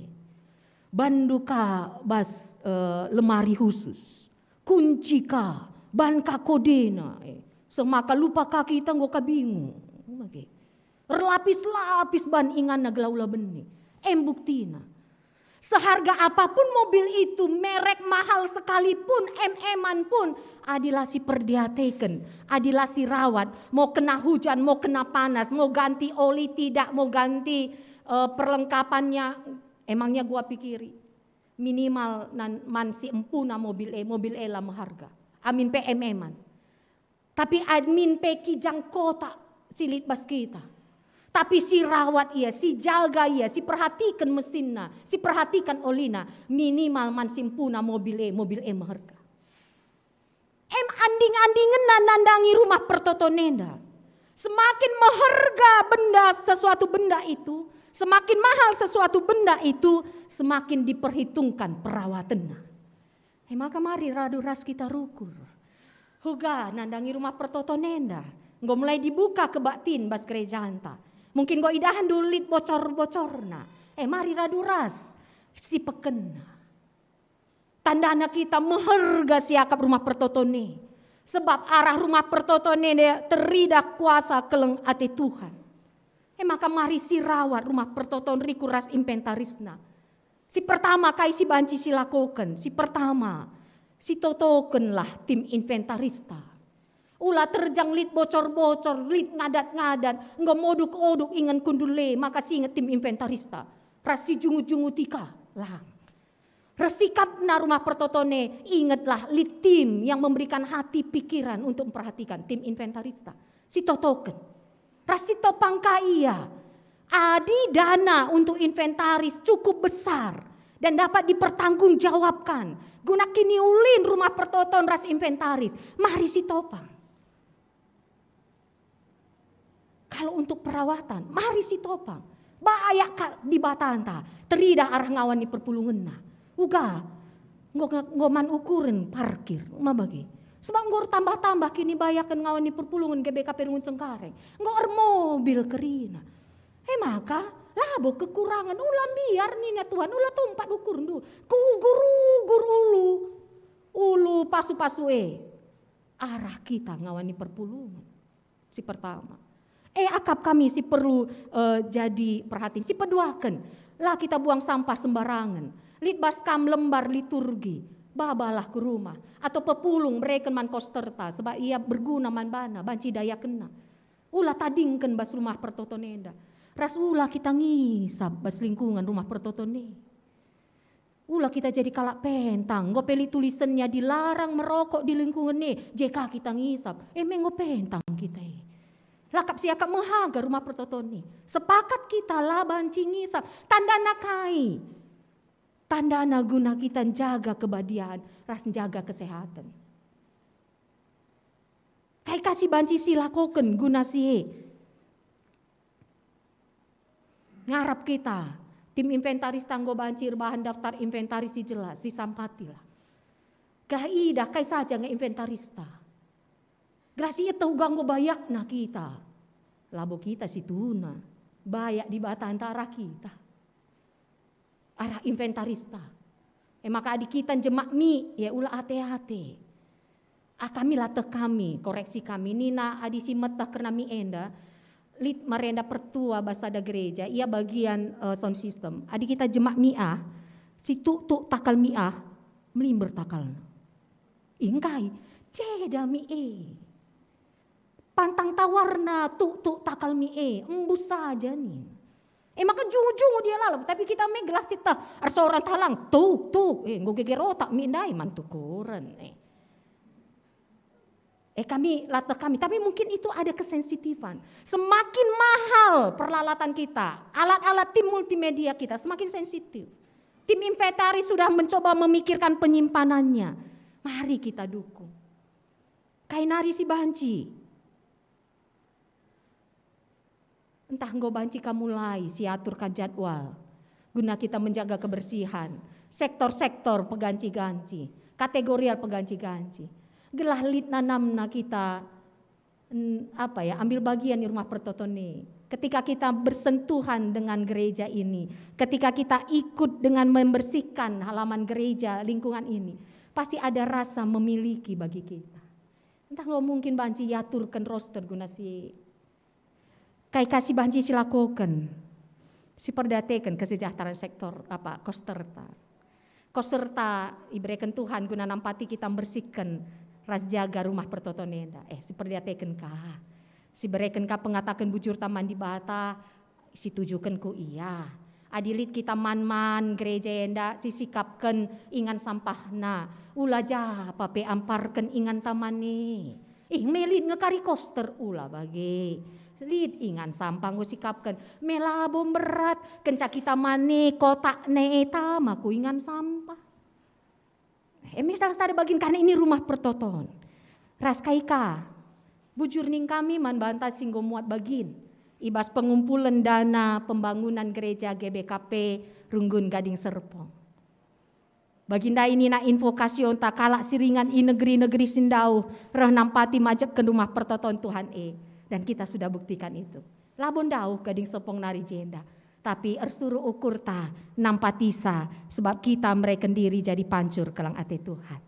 Bandu ka bas, eh, lemari khusus. Kunci ka, ban ka kodena e. Semaka lupa ka kita enggo ka bingung. Oke. Erlapis-lapis ban inganna gelah ula bene. Em buktina. Seharga apapun mobil itu, merek mahal sekalipun, em-eman pun, adi la siperdiateken, adi la sirawat, mau kena hujan, mau kena panas, mau ganti oli tidak, mau ganti, eh, perlengkapannya, emangnya gua pikiri. Minimal nan, man si empuna mobil e, mobil e la meharga. Amin pe em-eman. Tapi amin pe kijang kotak si lit bas kita. Tapi sirawat ia, sijaga ia, siperhatiken mesinna, siperhatiken olina, minimal man si empuna mobil e, mobil e meherga. Em anding-andingenna nandangi Rumah Pertoton enda. Semakin meherga benda, sesuatu benda itu, semakin mahal sesuatu benda itu, semakin diperhitungkan perawatenna. E maka mari radu ras kita rukur. Uga nandangi Rumah Pertoton enda. Enggo mulai dibuka kebaktin bas gerejanta. Mungkin enggo idahndu lit bocor-bocorna. E mari radu ras sipekenna. Tandana kita meherga siakap Rumah Pertoton e. Sebab arah Rumah Pertoton e teridah kuasa keleng ate Tuhan. E maka mari sirawat Rumah Pertoton rikur ras inventarisna. Si pertama kai si banci silakoken? Si pertama, sitotokenlah tim inventarista. Ula terjang lit bocor-bocor, lit ngadat-ngadat, enggo moduk-oduk ingen kundul e, maka singet tim inventarista. Ras sijungut-junguti ka, lang. Ras sikapna Rumah Pertoton e, ingetlah lit tim yang memberikan hati pikiran untuk memperhatikan tim inventarista. Sitotoken. Ras sitopang ka ia. Adi dana untuk inventaris cukup besar dan dapat dipertanggungjawabkan guna kiniulin Rumah Pertoton ras inventaris, mari sitopang. Kalau untuk perawatan, mari sitopang. Bayak ka Dibatanta, teridah arah ngawani perpulungenna. Uga, enggo, enggo man ukuren parkir, ma bage. Sebab enggo ertambah-tambah kinibayaken ngawani perpulungen G B K P Runggun Cengkareng. Enggo ermobil kerina. E maka, labo kekurangen, ula mbiar nina Tuhan, ula tumpat ukurndu. Kuugur-ugur ulu, ulu pasu-pasu e. Arah kita ngawani perpulungen. Si pertama. E akap kami si perlu, eh, jadi perhatin. Si peduaken, la kita buang sampah sembarangen. Lit bas kam lembar liturgi, babalah ku rumah. Atau pepulung bereken man kosterta, sebab ia berguna man bana, banci dayakenna. Ula tadingken bas Rumah Pertoton enda. Ras ula kita ngisap bas lingkungan Rumah Pertoton e. Ula kita jadi kalak pentang, enggo pe lit tulisennya dilarang merokok di lingkungan e, je ka kita ngisap. E me enggo pentang kita e. Lakap siakap mehaga Rumah Pertoton e. Sepakat kita la banci ngisap. Tandana kai? Tandana guna kita njaga kebadian ras njaga kesehatan. Kai ka si banci silakoken guna si e? Ngarap kita, tim inventaris enggo banci erbahan daftar inventaris si jelas, sisampatilah. Gelah idah kai saja nge inventarista. Gelah si ieteh uga enggo bayakna kita. Labo kita si tuna, bayak Dibata ntah arah kita. Arah inventarista. E maka adi kita njemak mi, ya ula ate-ate. Ah, kami lateh kami, koreksi kami. Nina adi si meteh kerna mi enda, lit marenda pertua bas sada gereja, ia bagian, eh, sound system. Adi kita jemak mi ah, si tuk-tuk takal mi ah, melimber takalna. Ih, engkai, ceda mi e. Pantang tawarna tuk-tuk takal mi e, embus saja nin. E maka jungu-jungu dia lalap, tapi kita me gelah sitah, ersorang talang, tuk-tuk, eh, enggo geger otak mi ndai man tukuren, eh. Eh, kami lateh kami, tapi mungkin itu ada kesensitifan. Semakin mahal peralatan kita, alat-alat tim multimedia kita, semakin sensitif. Tim inventaris sudah mencoba memikirkan penyimpanannya. Mari kita dukung. Kai nari si banci? Ntah enggo banci ka mulai siaturken jadwal guna kita menjaga kebersihan, sektor-sektor peganci-ganci, kategorial peganci-ganci. Gelah lit nanamna kita, mm, apa ya, ambil bagian di rumah pertoton ini. Ketika kita bersentuhan dengan gereja ini, ketika kita ikut dengan membersihkan halaman gereja, lingkungan ini, pasti ada rasa memiliki bagi kita. Ntah enggo mungkin banci iaturken roster guna si kai ka si banci silakoken, siperdiateken kesejahteraan sektor, apa, kosterta. Kosterta ibereken Tuhan guna nampati kita mbersihken ras jaga rumah pertoton enda. Eh, siperdiateken ka. Sibereken ka pengataken bujurta man Dibata, situjuken ku ia. Adi lit kita man-man gereja enda, sisikapken ingan sampahna. Ula japa pe amparken inganta man e. Ih, me lit nge kari koster, ula bage. Lit ingan sampah enggo sikapken, me labo mberat, kenca kita man e kotak ne e tama ku ingan sampah. E, misalna sada bagin karna ini rumah pertoton. Ras kai ka? Bujur ning kami man banta si enggo muat bagin i bas pengumpulen dana pembangunan gereja G B K P Runggun Gading Serpong. Bagi ndai nina invokasionta, kalak si ringan i negeri-negeri si ndauh reh nampati majekken rumah pertoton Tuhan e, dan kita sudah buktikan itu. Labo ndauh Gading Serpong nari jenda, tapi ersuruh ukurta nampatisa, sebab kita mereken diri jadi pancur keleng ate Tuhan.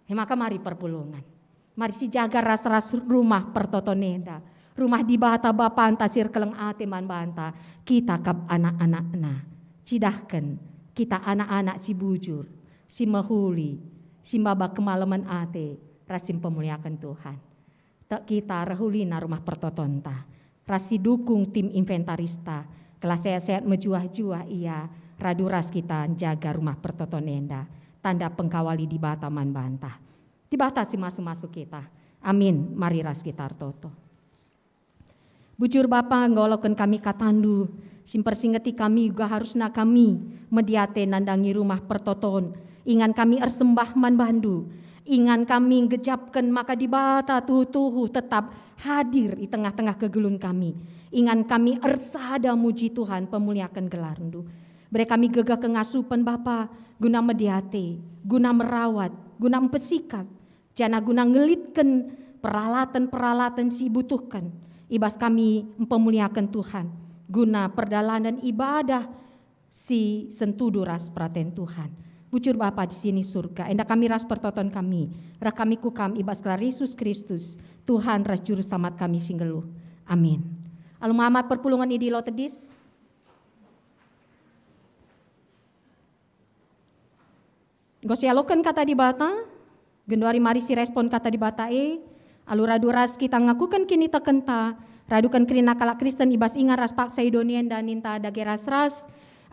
E maka mari perpulungen. Mari sijaga ras-ras rumah pertoton enda, rumah Dibata Bapanta si erkeleng ate man banta, kita kap anak-anakNa. Cidahken kita anak-anak si bujur, si mehuli, si maba kemalemen ate, ras si mpemuliaken Tuhan. Tek kita rehulina rumah pertotonta, ras sidukung tim inventarista, gelah sehat-sehat mejuah-juah ia, radu ras kita njaga rumah pertoton enda, tanda pengkawali Dibata man banta. Dibata si masu-masu kita. Amin. Mari ras kita ertoto. Bujur Bapa, ngaloken kami katandu, si mpersingeti kami uga harusna kami mediate nandangi rumah pertoton. Ingan kami ersembah man bandu. Ingan kami nggejapken maka Dibata tuhu-tuhu tetap hadir i tengah-tengah kegeluhen kami. Ingan kami ersada muji Tuhan, pemuliaken gelarndu. Bere kami gegeh kengasupen Bapa, guna mediate, guna merawat, guna mpesikap, janah guna ngelitken peralatan-peralatan si ibutuhken i bas kami mpemuliaken Tuhan, guna perdalanen ibadah si sentudu ras peraten Tuhan. Bujur Bapa di sini surga, enda kami ras pertoton kami, reh kami ku Kam i bas gelar Yesus Kristus, Tuhan ras Juru Selamat kami si nggeluh. Amin. Alu mamat perpulungen i Dilo Tedis. Enggo sialoken Kata Dibata, genduari mari sirespon Kata Dibata e, alu radu ras kita ngakuken kinitekenta, raduken kerina kalak Kristen i bas ingan ras paksa i doni enda ninta dage ras-ras,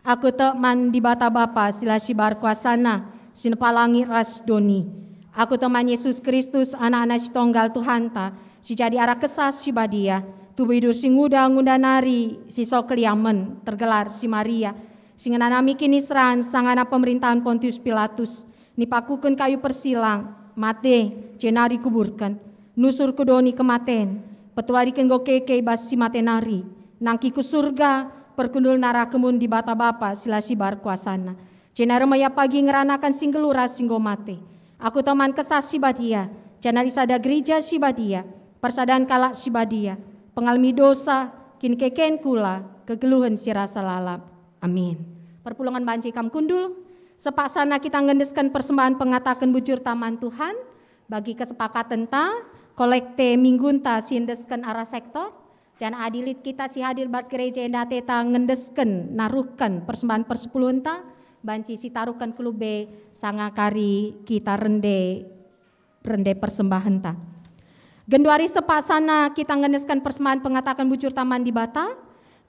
aku tek man Dibata Bapa si la sibar kuasana, si nepa langit ras doni. Aku tek man Yesus Kristus, Anak-anak si tonggal Tuhanta, si jadi arah Kesah Si Badia, tubuh idur si nguda-nguda nari, si so keliamen, tergelar si Maria, si ngenanami kiniseran sangana pemerintahen Pontius Pilatus, nipakuken kayu persilang, mate, jenari kuburken, nusur ku doni kematen, petuariken enggo keke i bas si mate nari, nangkih ku surga, perkundulna arah kemun Dibata Bapa si la sibar kuasana. Jenari ia pagi ngeranaken si nggeluh ras si enggo mate. Aku teman Kesah Si Badia, janah i sada gereja si badia, persadan kalak si badia, pengalemi dosa, kin keken kula, kegeluhen si rasa lalap. Amin. Perpulungen banci kam kundul, sepaksana kita ngendesken persembahen pengataken bujurta man Tuhan, bagi kesepakatenta, kolekte minggunta si endesken arah sektor, janah adi lit kita si hadir bas gereja enda ateta ngendesken naruhken persembahen persepuluhenta, banci sitaruhken ku lebe sanga kari kita rende, rende persembahenta. Genduari sepaksana kita ngendesken persembahen pengataken bujurta man Dibata,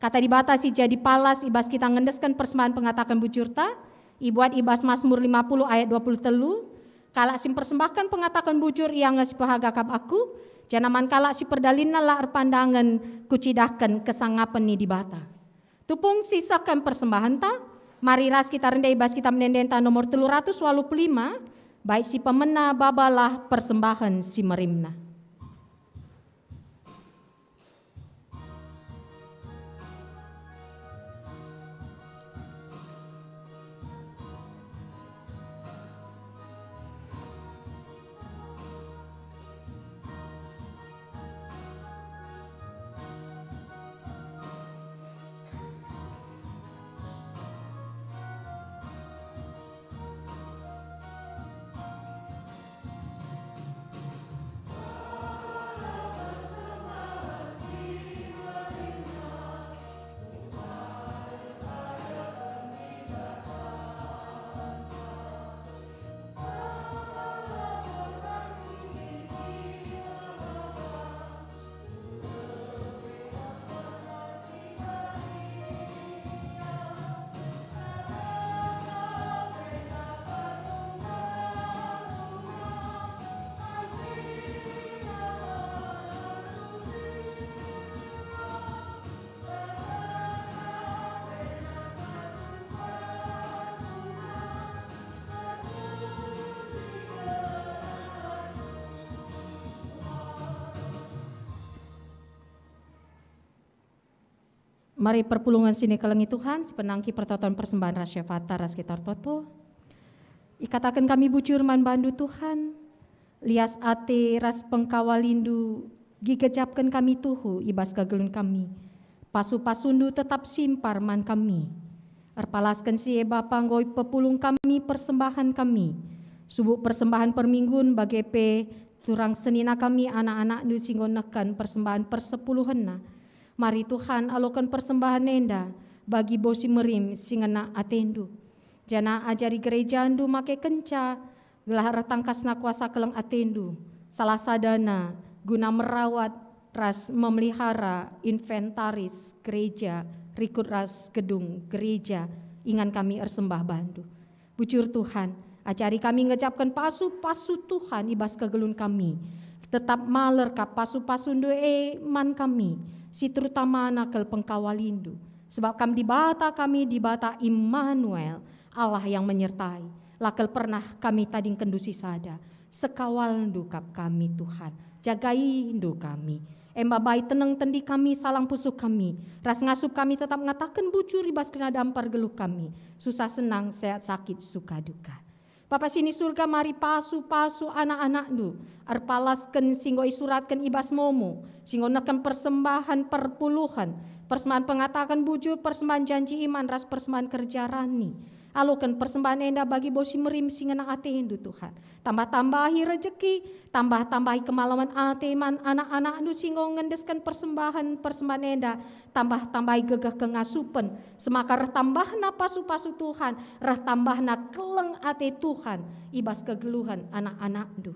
kata Dibata si jadi palas i bas kita ngendesken persembahen pengataken bujurta, ibuat i bas Masmur lima puluh ayat dua puluh telu, "Kalak si mpersembahken pengataken bujur, ia nge si pehaga kap aku, janah man kalak si perdalinna la erpandangen kucidahken kesangapen ni Dibata." Tupung sisehken persembahenta, mari ras kita rende i bas Kitab Ende-endenta nomor telu ratus waluh puluh lima, bait si pemena Babalah Persembahen Si Merimna. Mari perpulungen si nikelengi Tuhan, si penangki pertoton persembahen ras syafata ras kita ertoto. Ikataken kami bujur man bandu Tuhan, lias ate ras pengkawalindu gigejapken kami tuhu i bas kegeluhen kami. Pasu-pasundu tetap simpar man kami. Erpalasken si e Bapa enggo ipepulung kami persembahen kami. Subuk persembahen perminggun bage pe turang senina kami anak-anakndu si enggo nehken persembahen persepuluhenna. Mari Tuhan aloken persembahen enda bagi bas si merim si ngena atendu. Janah ajari gerejandu make kenca gelah ertangkasna kuasa keleng atendu, salah sadana guna merawat ras memelihara inventaris gereja rikut ras gedung gereja ingan kami ersembah bandu. Bujur Tuhan, ajari kami ngejapken pasu-pasu Tuhan i bas kegeluhen kami. Tetap maler kap pasu-pasundu e man kami, si terutamana kal pengkawalindu. Sebab Kam Dibata kami, Dibata Immanuel, Allah yang menyertai. La kal pernah kami tadingkenndu sisada. Sekawalndu kap kami, Tuhan. Jagaindu kami. Emba bai teneng tendi kami, salang pusuh kami, ras ngasup kami tetap ngataken bujur i bas kenadam pergeluh kami, susah senang, sehat sakit, suka duka. Bapa si ni Surga, mari pasu-pasu anak-anakndu, erpalasken si enggo isuratken i bas momo, si enggo nehken persembahen perpuluhen, persembahen pengataken bujur, persembahen janji iman, ras persembahen kerja rani. Aloken persembahen enda bagi bas si merim si ngena atendu, Tuhan. Tambah-tambahi rejeki, tambah-tambahi kemalemen ate man anak-anakndu si enggo ngendesken persembahen-persembahen enda, tambah-tambahi gegeh kengasupen, semaka reh tambahna pasu-pasu Tuhan, reh tambahna keleng ate Tuhan i bas kegeluhen anak-anakndu.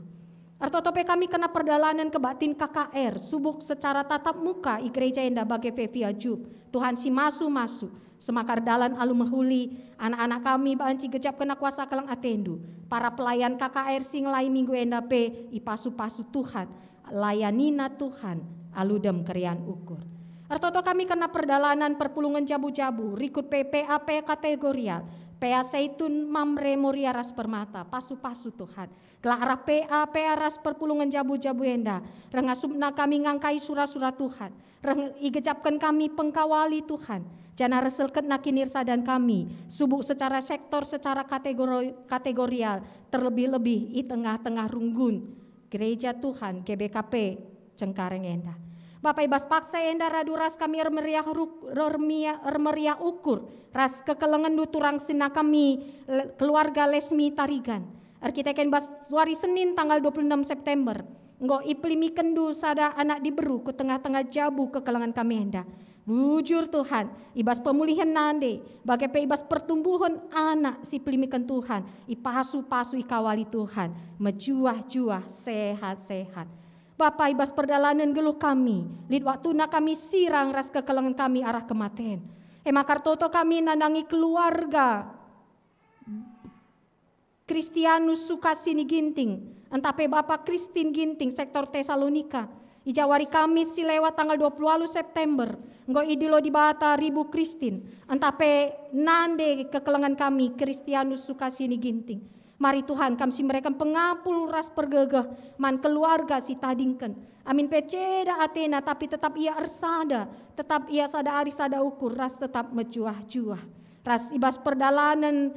Ertoto pe kami kerna perdalanen kebaktin K K R, subuk secara tatap muka i gereja enda bage pe via Zoom. Tuhan si masu-masu, semaka erdalan alu mehuli, anak-anak kami banci gejapkenna kuasa keleng atendu. Para pelayan K K R si ngelai minggu enda pe ipasu-pasu Tuhan, layanina Tuhan alu dem keriahen ukur. Ertoto kami kerna perdalanen perpulungen jabu-jabu, rikut pe P A P A kategorial, P A Seitun, Mamre, Moria ras Permata, pasu-pasu Tuhan. Gelah arah P A P A ras perpulungen jabu-jabu enda, reh ngasupna kami ngangkai sura-sura Tuhan, reh igejapken kami pengkawali Tuhan, Janah reh selketna kinirsadan kami, subuk secara sektor, secara kategori-, kategorial, terlebih-lebih i tengah-tengah runggun Gereja Tuhan G B K P Cengkareng enda. Bapa, i bas paksa enda radu ras kami ermeriah ruk-, ermia-, ermeriah ukur ras kekelengenndu turang senina kami, le-, keluarga Lesmi Tarigan. Erkiteken bas wari Senin tanggal dua puluh enam September, enggo ipelimikenndu sada anak diberu ku tengah-tengah jabu kekelengen kami enda. Bujur Tuhan, i bas pemulihen nande, bage pe i bas pertumbuhen anak si pelimiken Tuhan, ipasu-pasu ikawali Tuhan, mejuah-juah, sehat-sehat. Bapa, i bas perdalanen geluh kami, lit waktuna kami sirang ras kekelengen kami arah kematen. E maka ertoto kami nandangi keluarga Kristianus Sukasini Ginting, ntah pe Bapa Kristin Ginting, sektor Tesalonika. I ja wari Kamis si lewat tanggal dua puluh waluh September, enggo idilo Dibata ribu Kristin, ntah pe nande kekelengen kami Kristianus Sukasini Ginting. Mari Tuhan, Kam si mereken pengapul ras pergegeh man keluarga si tadingken. Amin pe ceda atena, tapi tetap ia ersada, tetap ia sada ari sada ukur ras tetap mejuah-juah. Ras i bas perdalanen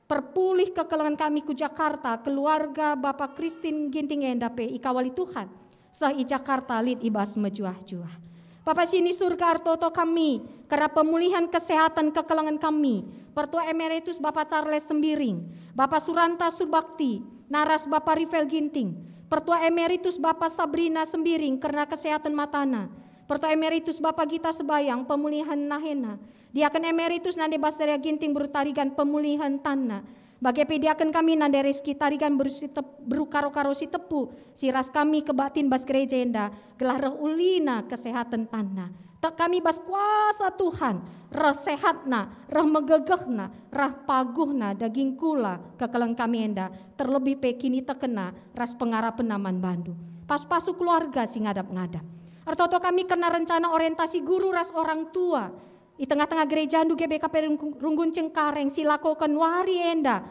perpulih kekelengen kami ku Jakarta, keluarga Bapa Kristin Ginting enda pe ikawali Tuhan. Seh i Jakarta lit i bas mejuah-juah. Bapa si ni Surga, ertoto kami kerna pemulihan kesehatan kekelengen kami, Pertua Emeritus Bapa Charles Sembiring, Bapa Suranta Subakti, naras Bapa Rivel Ginting, Pertua Emeritus Bapa Sabrina Sembiring kerna kesehatan matana, Pertua Emeritus Bapa Gita Sebayang pemulihan nahena, Diaken Emeritus nande Basteria Ginting beru Tarigan pemulihen tanna. Bage pe diaken kami nande Reski Tarigan beru si tep-, beru Karo-Karo Sitepu, si ras kami kebaktin bas gereja enda, gelah reh ulina kesehatan tanna. Tek kami bas kuasa Tuhan, reh sehatna, reh megegehna, reh paguhna daging kula kekelengen kami enda, terlebih pe kinitekenna ras pengarapenna man bandu. Pasu-pasu keluarga si ngadap-ngadap. Ertoto kami kerna rencana orientasi guru ras orang tua, i tengah-tengah gerejandu G B K P Runggu-, Runggun Cengkareng si lakoken wari enda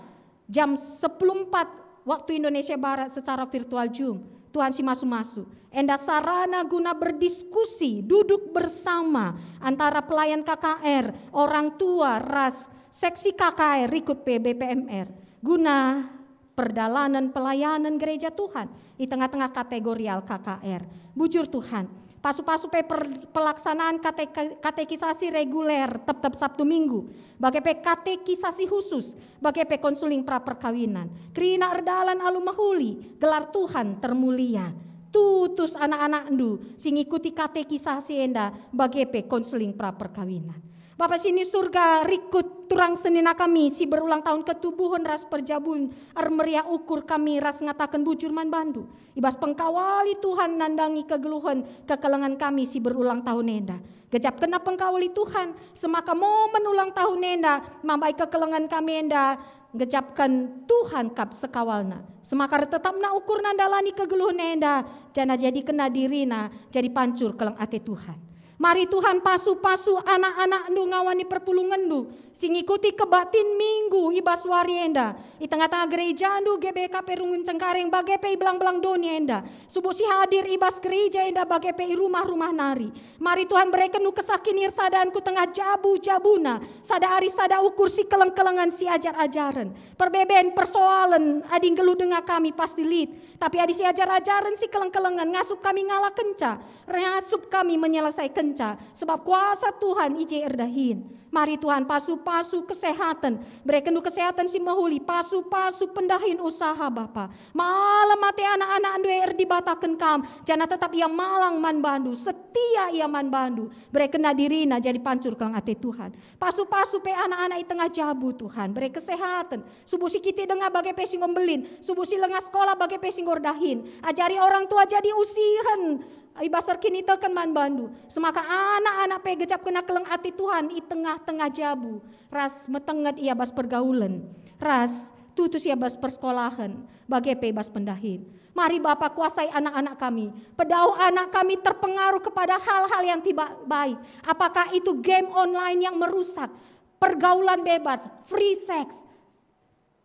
jam sepuluh empat waktu Indonesia Barat secara virtual Zoom. Tuhan si masu-masu. Enda sarana guna berdiskusi, duduk bersama antara pelayan K K R, orang tua, ras seksi K K R, rikut pe B P M R. Guna perdalanen pelayanen gereja Tuhan i tengah-tengah kategorial K K R. Bujur Tuhan, pasu-pasu pe per-, pelaksanaan kate-, katekisasi reguler tep-tep Sabtu Minggu, bage pe katekisasi khusus, bage pe konseling pra perkawinan. Kerina erdalan alu mehuli, gelar Tuhan termulia. Tutus anak-anakndu si ngikuti katekisasi enda, bage pe konseling pra perkawinan. Bapa si ni Surga, rikut turang senina kami si berulang tahun ketubuhen ras perjabun, ermeriah ukur kami ras ngataken bujur man bandu. I bas pengkawali Tuhan nandangi kegeluhen kekelengen kami si berulang tahun enda. Gejapkenna pengkawali Tuhan, semaka momen ulang tahun enda mambai kekelengen kami enda, gejapken Tuhan kap sekawalna. Semaka ertetapna ukurna ndalani kegeluhen enda, janah jadikenna dirina jadi pancur keleng ate Tuhan. Mari Tuhan pasu-pasu anak-anakndu ngawani perpulungenndu si ngikuti kebaktin Minggu i bas wari enda, i tengah-tengah gerejandu G B K P Runggun Cengkareng bage pe i belang-belang doni enda, subuk si hadir i bas gereja enda bage pe i rumah-rumah nari. Mari Tuhan berekenndu kesah kinirsadan ku tengah jabu-jabuna, sada ari sada ukur si keleng-kelengen si ajar-ajaren. Perbeben persoalen adi nggeluh denga kami pasti lit, tapi adi si ajar-ajaren si keleng-kelengen ngasup kami ngalakenca, ngasup kami menyelesaikenca, sebab kuasa Tuhan i je erdahin. Mari Tuhan pasu-pasu kesehaten, berekenndu kesehaten si mehuli, pasu-pasu pendahin usaha Bapa. Malem ate anak-anakndu e erdibataken Kam, janah tetap ia malang man bandu, setia ia man bandu, berekenna dirina jadi pancur keleng ate Tuhan. Pasu-pasu pe anak-anak i tengah jabu Tuhan, bere kesehaten, subuk si kitik denga bage pe si enggo mbelin, subuk si langa sekolah bage pe si enggo erdahin. Ajari orang tua jadi usihen i bas erkiniteken man bandu. Semaka anak-anak pe gejapkenna keleng ate Tuhan i tengah-tengah jabu, ras metenget ia bas pergaulen, ras tutus ia bas persekolahen, bage pe bas pendahin. Mari Bapa kuasai anak-anak kami. Pedauh anak kami terpengaruh kepada hal-hal yang tidak baik. Apakah itu game online yang merusak, pergaulan bebas, free sex,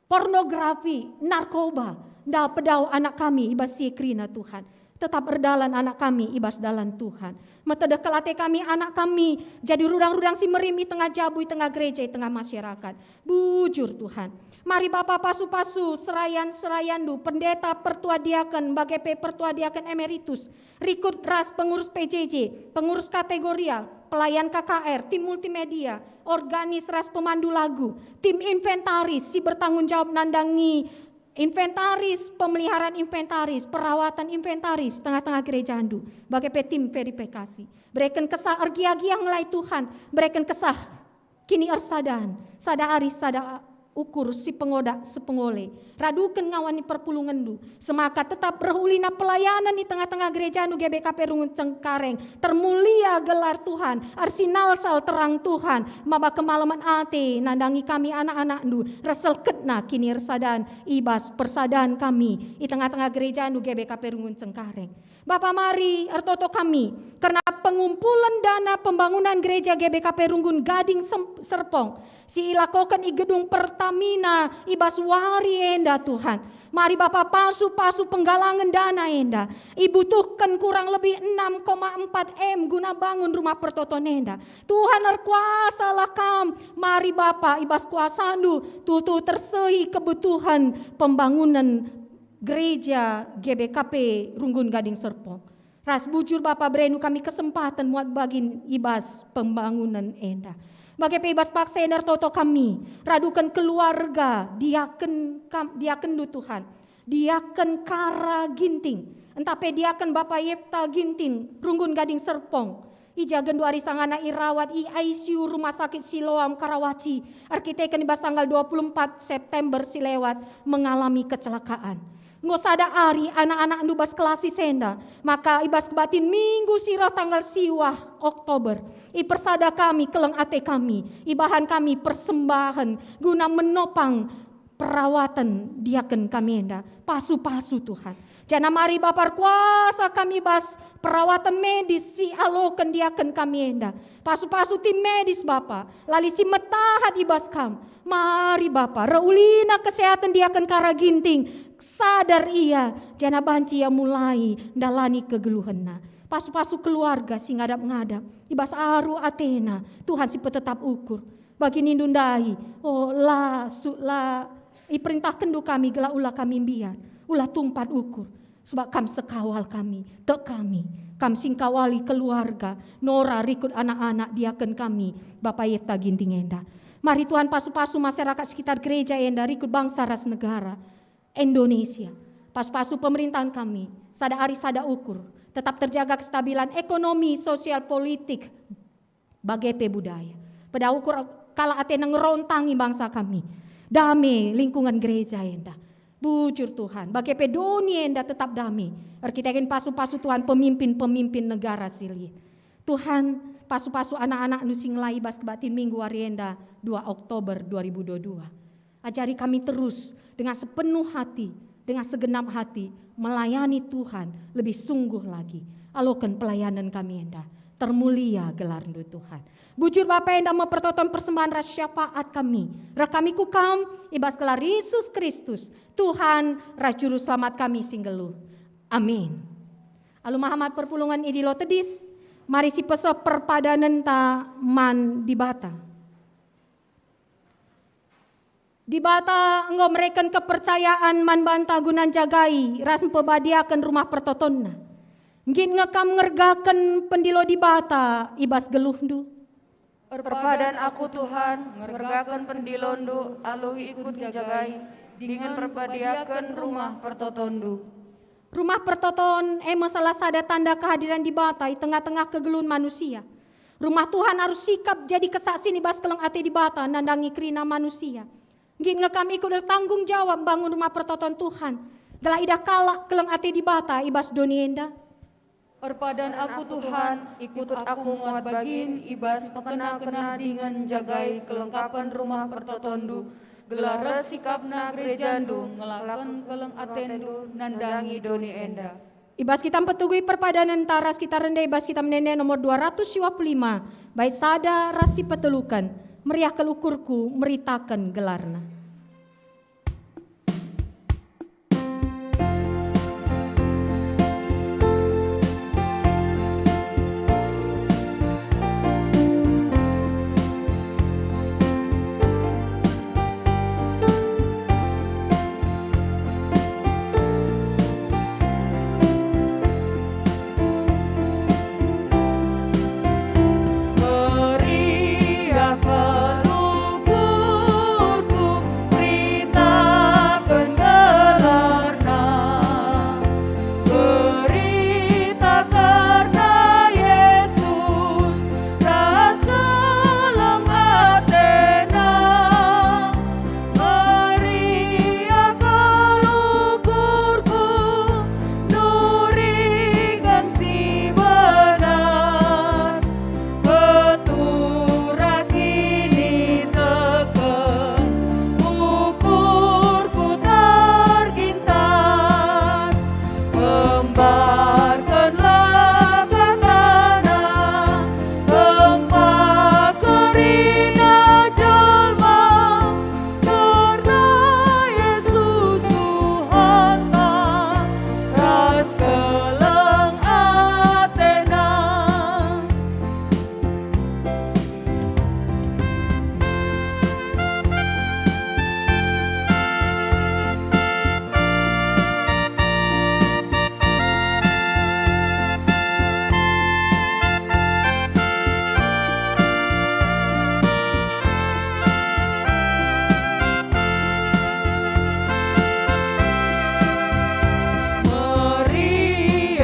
pornografi, narkoba. Nda pedauh anak kami i bas si kerina Tuhan. Tetap erdalan anak kami i bas dalan Tuhan. Metedeh kal ate kami anak kami jadi rudang-rudang si merim i tengah jabu, i tengah gereja, i tengah masyarakat. Bujur Tuhan. Mari Bapa pasu-pasu serayan-serayanNdu, pendeta, pertua diaken, bage pe pertua diaken emeritus, rikut ras pengurus P J J, pengurus kategorial, pelayan K K R, tim multimedia, organis ras pemandu lagu, tim inventaris si bertanggung jawab nandangi inventaris, pemeliharaan inventaris, perawatan inventaris tengah-tengah gerejaNdu, bage pe tim verifikasi. Bereken kesah ergiah-giah ngelai Tuhan, bereken kesah kini ersadan, sada arih sada ukur si pengodak si pengole. Raduken ngawan ni perpulungenNdu, semaka tetap reh ulina pelayanan i tengah-tengah gerejaNdu G B K P Runggun Cengkareng. Termulia gelar Tuhan, ersinalsal terang Tuhan, maba kemalemen ate nandangi kami anak-anakNdu, ras selketna kini ersadan i bas persadan kami i tengah-tengah gerejaNdu G B K P Runggun Cengkareng. Bapa, mari ertoto kami kerna pengumpulen dana pembangunan gereja G B K P Runggun Gading Sem-, Serpong si ilakoken i gedung Pertamina i bas wari enda, Tuhan. Mari Bapa pasu-pasu penggalangen dana enda. Ibutuhken kurang lebih enam koma empat M guna bangun rumah pertoton enda. Tuhan, erkuasalah Kam. Mari Bapa, i bas kuasaNdu tuhu-tuhu tersehi kebutuhan pembangunan gereja G B K P Runggun Gading Serpong. Ras bujur Bapa, bereNdu kami kesempaten muat bagin i bas pembangunen enda. Bage pe i bas paksa enda ertoto kami, raduken keluarga diaken kam, diakenNdu Tuhan, diaken Kara Ginting, ntah pe diaken Bapa Yefta Ginting, Runggun Gading Serpong. I ja genduari sangana irawat i I C U Rumah Sakit Siloam Karawaci, erkiteken i bas tanggal dua puluh empat September si lewat mengalami kecelakaan. Enggo sada ari anak-anakNdu bas kelas enda, maka i bas kebatin Minggu si reh tanggal siwah Oktober, ipersada kami keleng ate kami, ibahan kami persembahen guna menopang perawatan diaken kami enda. Pasu-pasu Tuhan. Janah mari Bapa erkuasa kami bas perawatan medis si aloken diaken kami enda. Pasu-pasu tim medis Bapa, la lit si metahat i bas Kam. Mari Bapa, reh ulina kesehatan diaken Kara Ginting, sadar ia, janah banci ia mulai ndalani kegeluhenna. Pasu-pasu keluarga si ngadap-ngadap, i bas aru atena, Tuhan si petetap ukur. Bagi nindu ndai, oh, la su-, la iperintahkenNdu kami gelah ula kami mbiar, ula tumpat ukur, sebab Kam sekawal kami, tek kami. Kam si ngkawali keluarga, Nora rikut anak-anak diaken kami, Bapa Yefta Ginting enda. Mari Tuhan pasu-pasu masyarakat sekitar gereja enda rikut bangsa ras negara Indonesia. Pasu-pasu pemerintahan kami, sada ari sada ukur, tetap terjaga kestabilan ekonomi, sosial, politik, bage pe budaya. Peda ukur kalak atena ngerontangi bangsa kami. Dame lingkungan gereja enda. Bujur Tuhan, bage pe doni enda tetap dame. Erkiteken pasu-pasu Tuhan pemimpin-pemimpin negara si lit. Tuhan, pasu-pasu anak-anakNdu si ngelai bas kebatin Minggu wari enda, dua Oktober dua ribu dua dua. Ajari kami terus dengan sepenuh hati, dengan segenap hati melayani Tuhan lebih sungguh lagi. Aloken pelayanan kami enda, termulia gelarNdu Tuhan. Bujur Bapa, enda me pertoton persembahan ras syafaat kami. Reh kami ku Kam, i bas gelar Yesus Kristus, Tuhan ras Juru Selamat kami si nggeluh. Amin. Alu Mahamat perpulungen idilo tedis, mari sipeseh perpadanenta man Dibata. Dibata enggo mereken kepercayaan man banta guna njagai ras mpebadiaken rumah pertotonNa. Nggit nge kam ngergaken pendilo Dibata i bas geluhndu? Erpadan aku, Tuhan, ngergaken pendilondu alu ikut njagai dingen mpebadiaken rumah pertotondu. Rumah pertoton e me salah sada tanda kehadiran Dibata i tengah-tengah kegeluhen manusia. Rumah Tuhan arus sikap jadi kesaksin i bas keleng ate Dibata nandangi kerina manusia. Nggit nge kam ikut ertanggung jawab mbangun rumah pertoton Tuhan, gelah idah kalak keleng ate Dibata i bas doni enda? Erpadan aku, Tuhan, ikut aku muat bagin i bas pekena-kena dingen njagai kelengkapen rumah pertotondu, gelah reh sikapna gerejandu ngelakoken keleng atendu nandangi doni enda. I bas kita mpetugui perpadanenta ras kita rende i bas Kitab Ende-enden nomor dua ratus siwa puluh lima, bait sada ras si peteluken, meriah kal ukurku meritaken gelarna.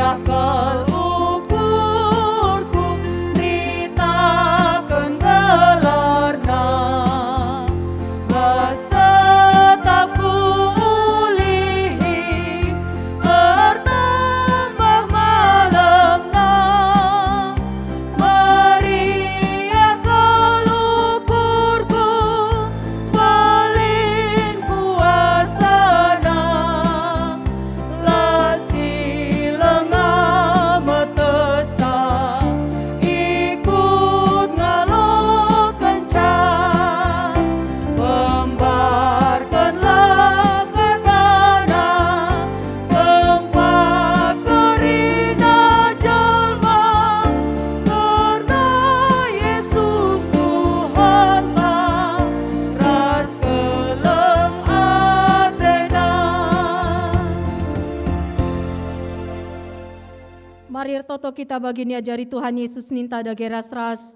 Kal ukurku nitaken gelarNa, bas tetap kuulihi ertambah malemna. Meriah kal ukurku, mbelin kuasaNa, la si langa metesa, ikut ngalokenca. Pembarkenlah kataNa, tempa kerina jelma, kerna Yesus Tuhanta, ras keleng atena. Mari ertoto kita bagi niajari Tuhan Yesus ninta dage ras-ras.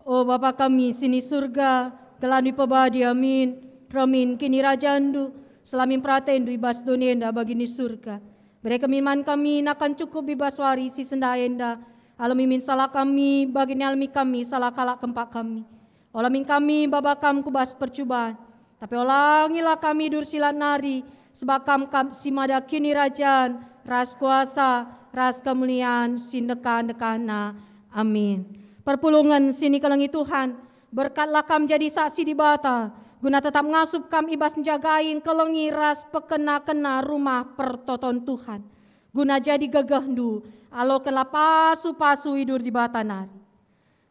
O Bapa kami si ni Surga, gelarNdu ipebadi, amin. Reh min kinirajanNdu, seh min peratenNdu i bas doni enda bagi ni Surga. Bere kami man kami nakan cukup i bas wari si sendah enda. Alemi min salah kami, bagi nialemi kami salah kalak kempak kami. Ola min kami baba Kam ku bas percuban, tapi olangilah kami idur si lat nari, sebab Kam kap si mada kinirajan, ras kuasa, ras kemulian si ndekah-ndekahna. Amin. Perpulungen si nikelengi Tuhan, berkatlah kam jadi saksi Dibata, guna tetap ngasup kam i bas njagai, engkelengi ras pekena-kena rumah pertoton Tuhan, guna jadi gegehndu, alokenlah pasu-pasu idur Dibata nari.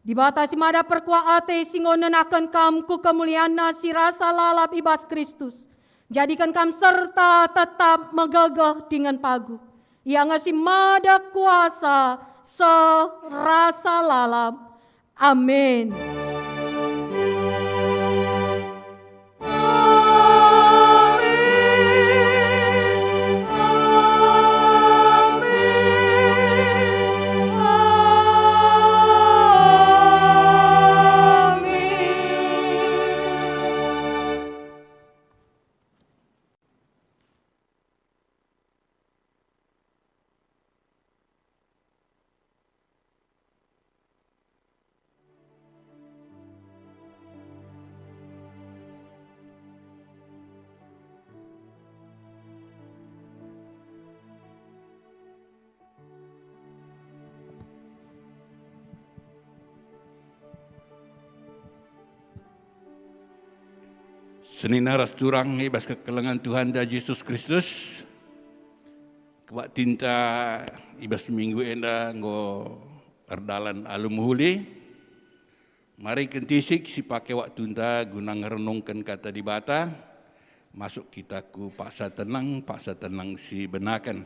Dibata si mada perkuah ate si enggo nenahken kam ku kemulianNa si rasa lalap i bas Kristus, jadiken kam serta tetap megegeh dingen paguh. Ia nge si mada kuasa seh rasa lalap. Amin. Senina ras turang i bas kekelengen Tuhanta Jesus Kristus, kebaktinta i bas minggu enda enggo erdalan alu mehuli. Mari kentisik sipake waktunta guna ngerenungken Kata Dibata, masuk kita ku paksa tenang, paksa tenang si benaken.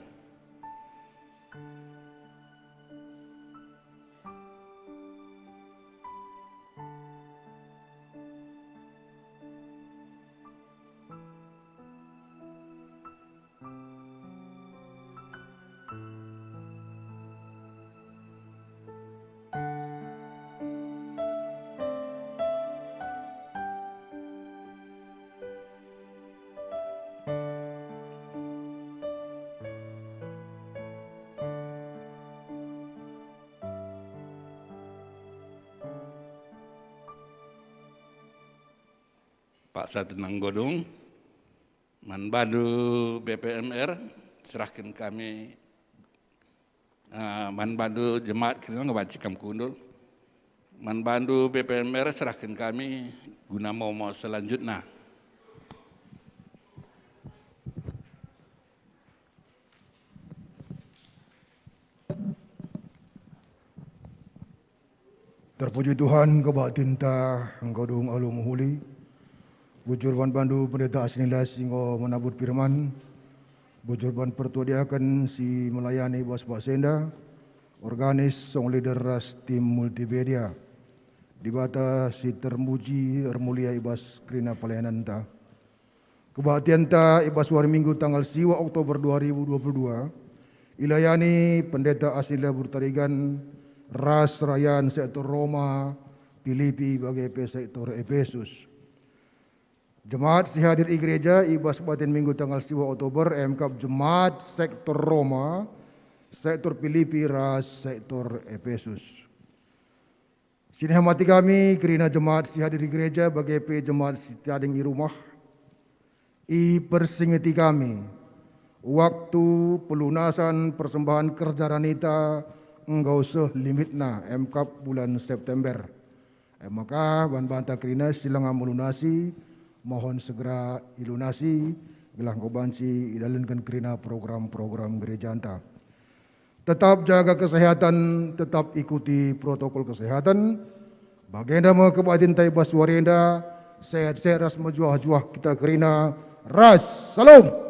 Paksa tenang godung. Man bandu B P M R, serahken kami, eh, man bandu jemaat kerina ngebanci kam kundul. Man bandu B P M R, serahken kami guna momo selanjutna. Terpuji Tuhan, kebaktinta enggo dung alu mehuli. Bujur man bandu pendeta Asnilas si enggo menabut firman. Bujur man pertua diaken si melayani bas paksa enda, organis, song leader ras tim multimedia. Dibata si termuji ermulia i bas kerina pelayananta. Kebaktianta i bas wari Minggu tanggal siwa Oktober dua ribu dua puluh dua, ilayani Pendeta Asnila Burtarigan ras rayan sektor Roma, Pilipi bage pe sektor Epesus. Jemaat si hadir i gereja i bas kebaktin Minggu tanggal siwa Oktober, emkap jemaat sektor Roma, sektor Pilipi ras sektor Epesus. Sinehemati kami kerina jemaat si hadir i gereja, bage pe jemaat si tading i rumah. Ipersingeti kami, waktu pelunasan persembahan kerja ranita enggo seh limitna, emkap bulan September. E maka, ban banta kerina si langa melunasi, mohon segera ilunasi, gelah enggo banci idalanken kerina program-program gerejanta. Tetap jaga kesehatan, tetap ikuti protokol kesehatan. Bagenda me kebaktinta i bas wari enda, sehat-sehat ras mejuah-juah kita kerina. Ras, salam!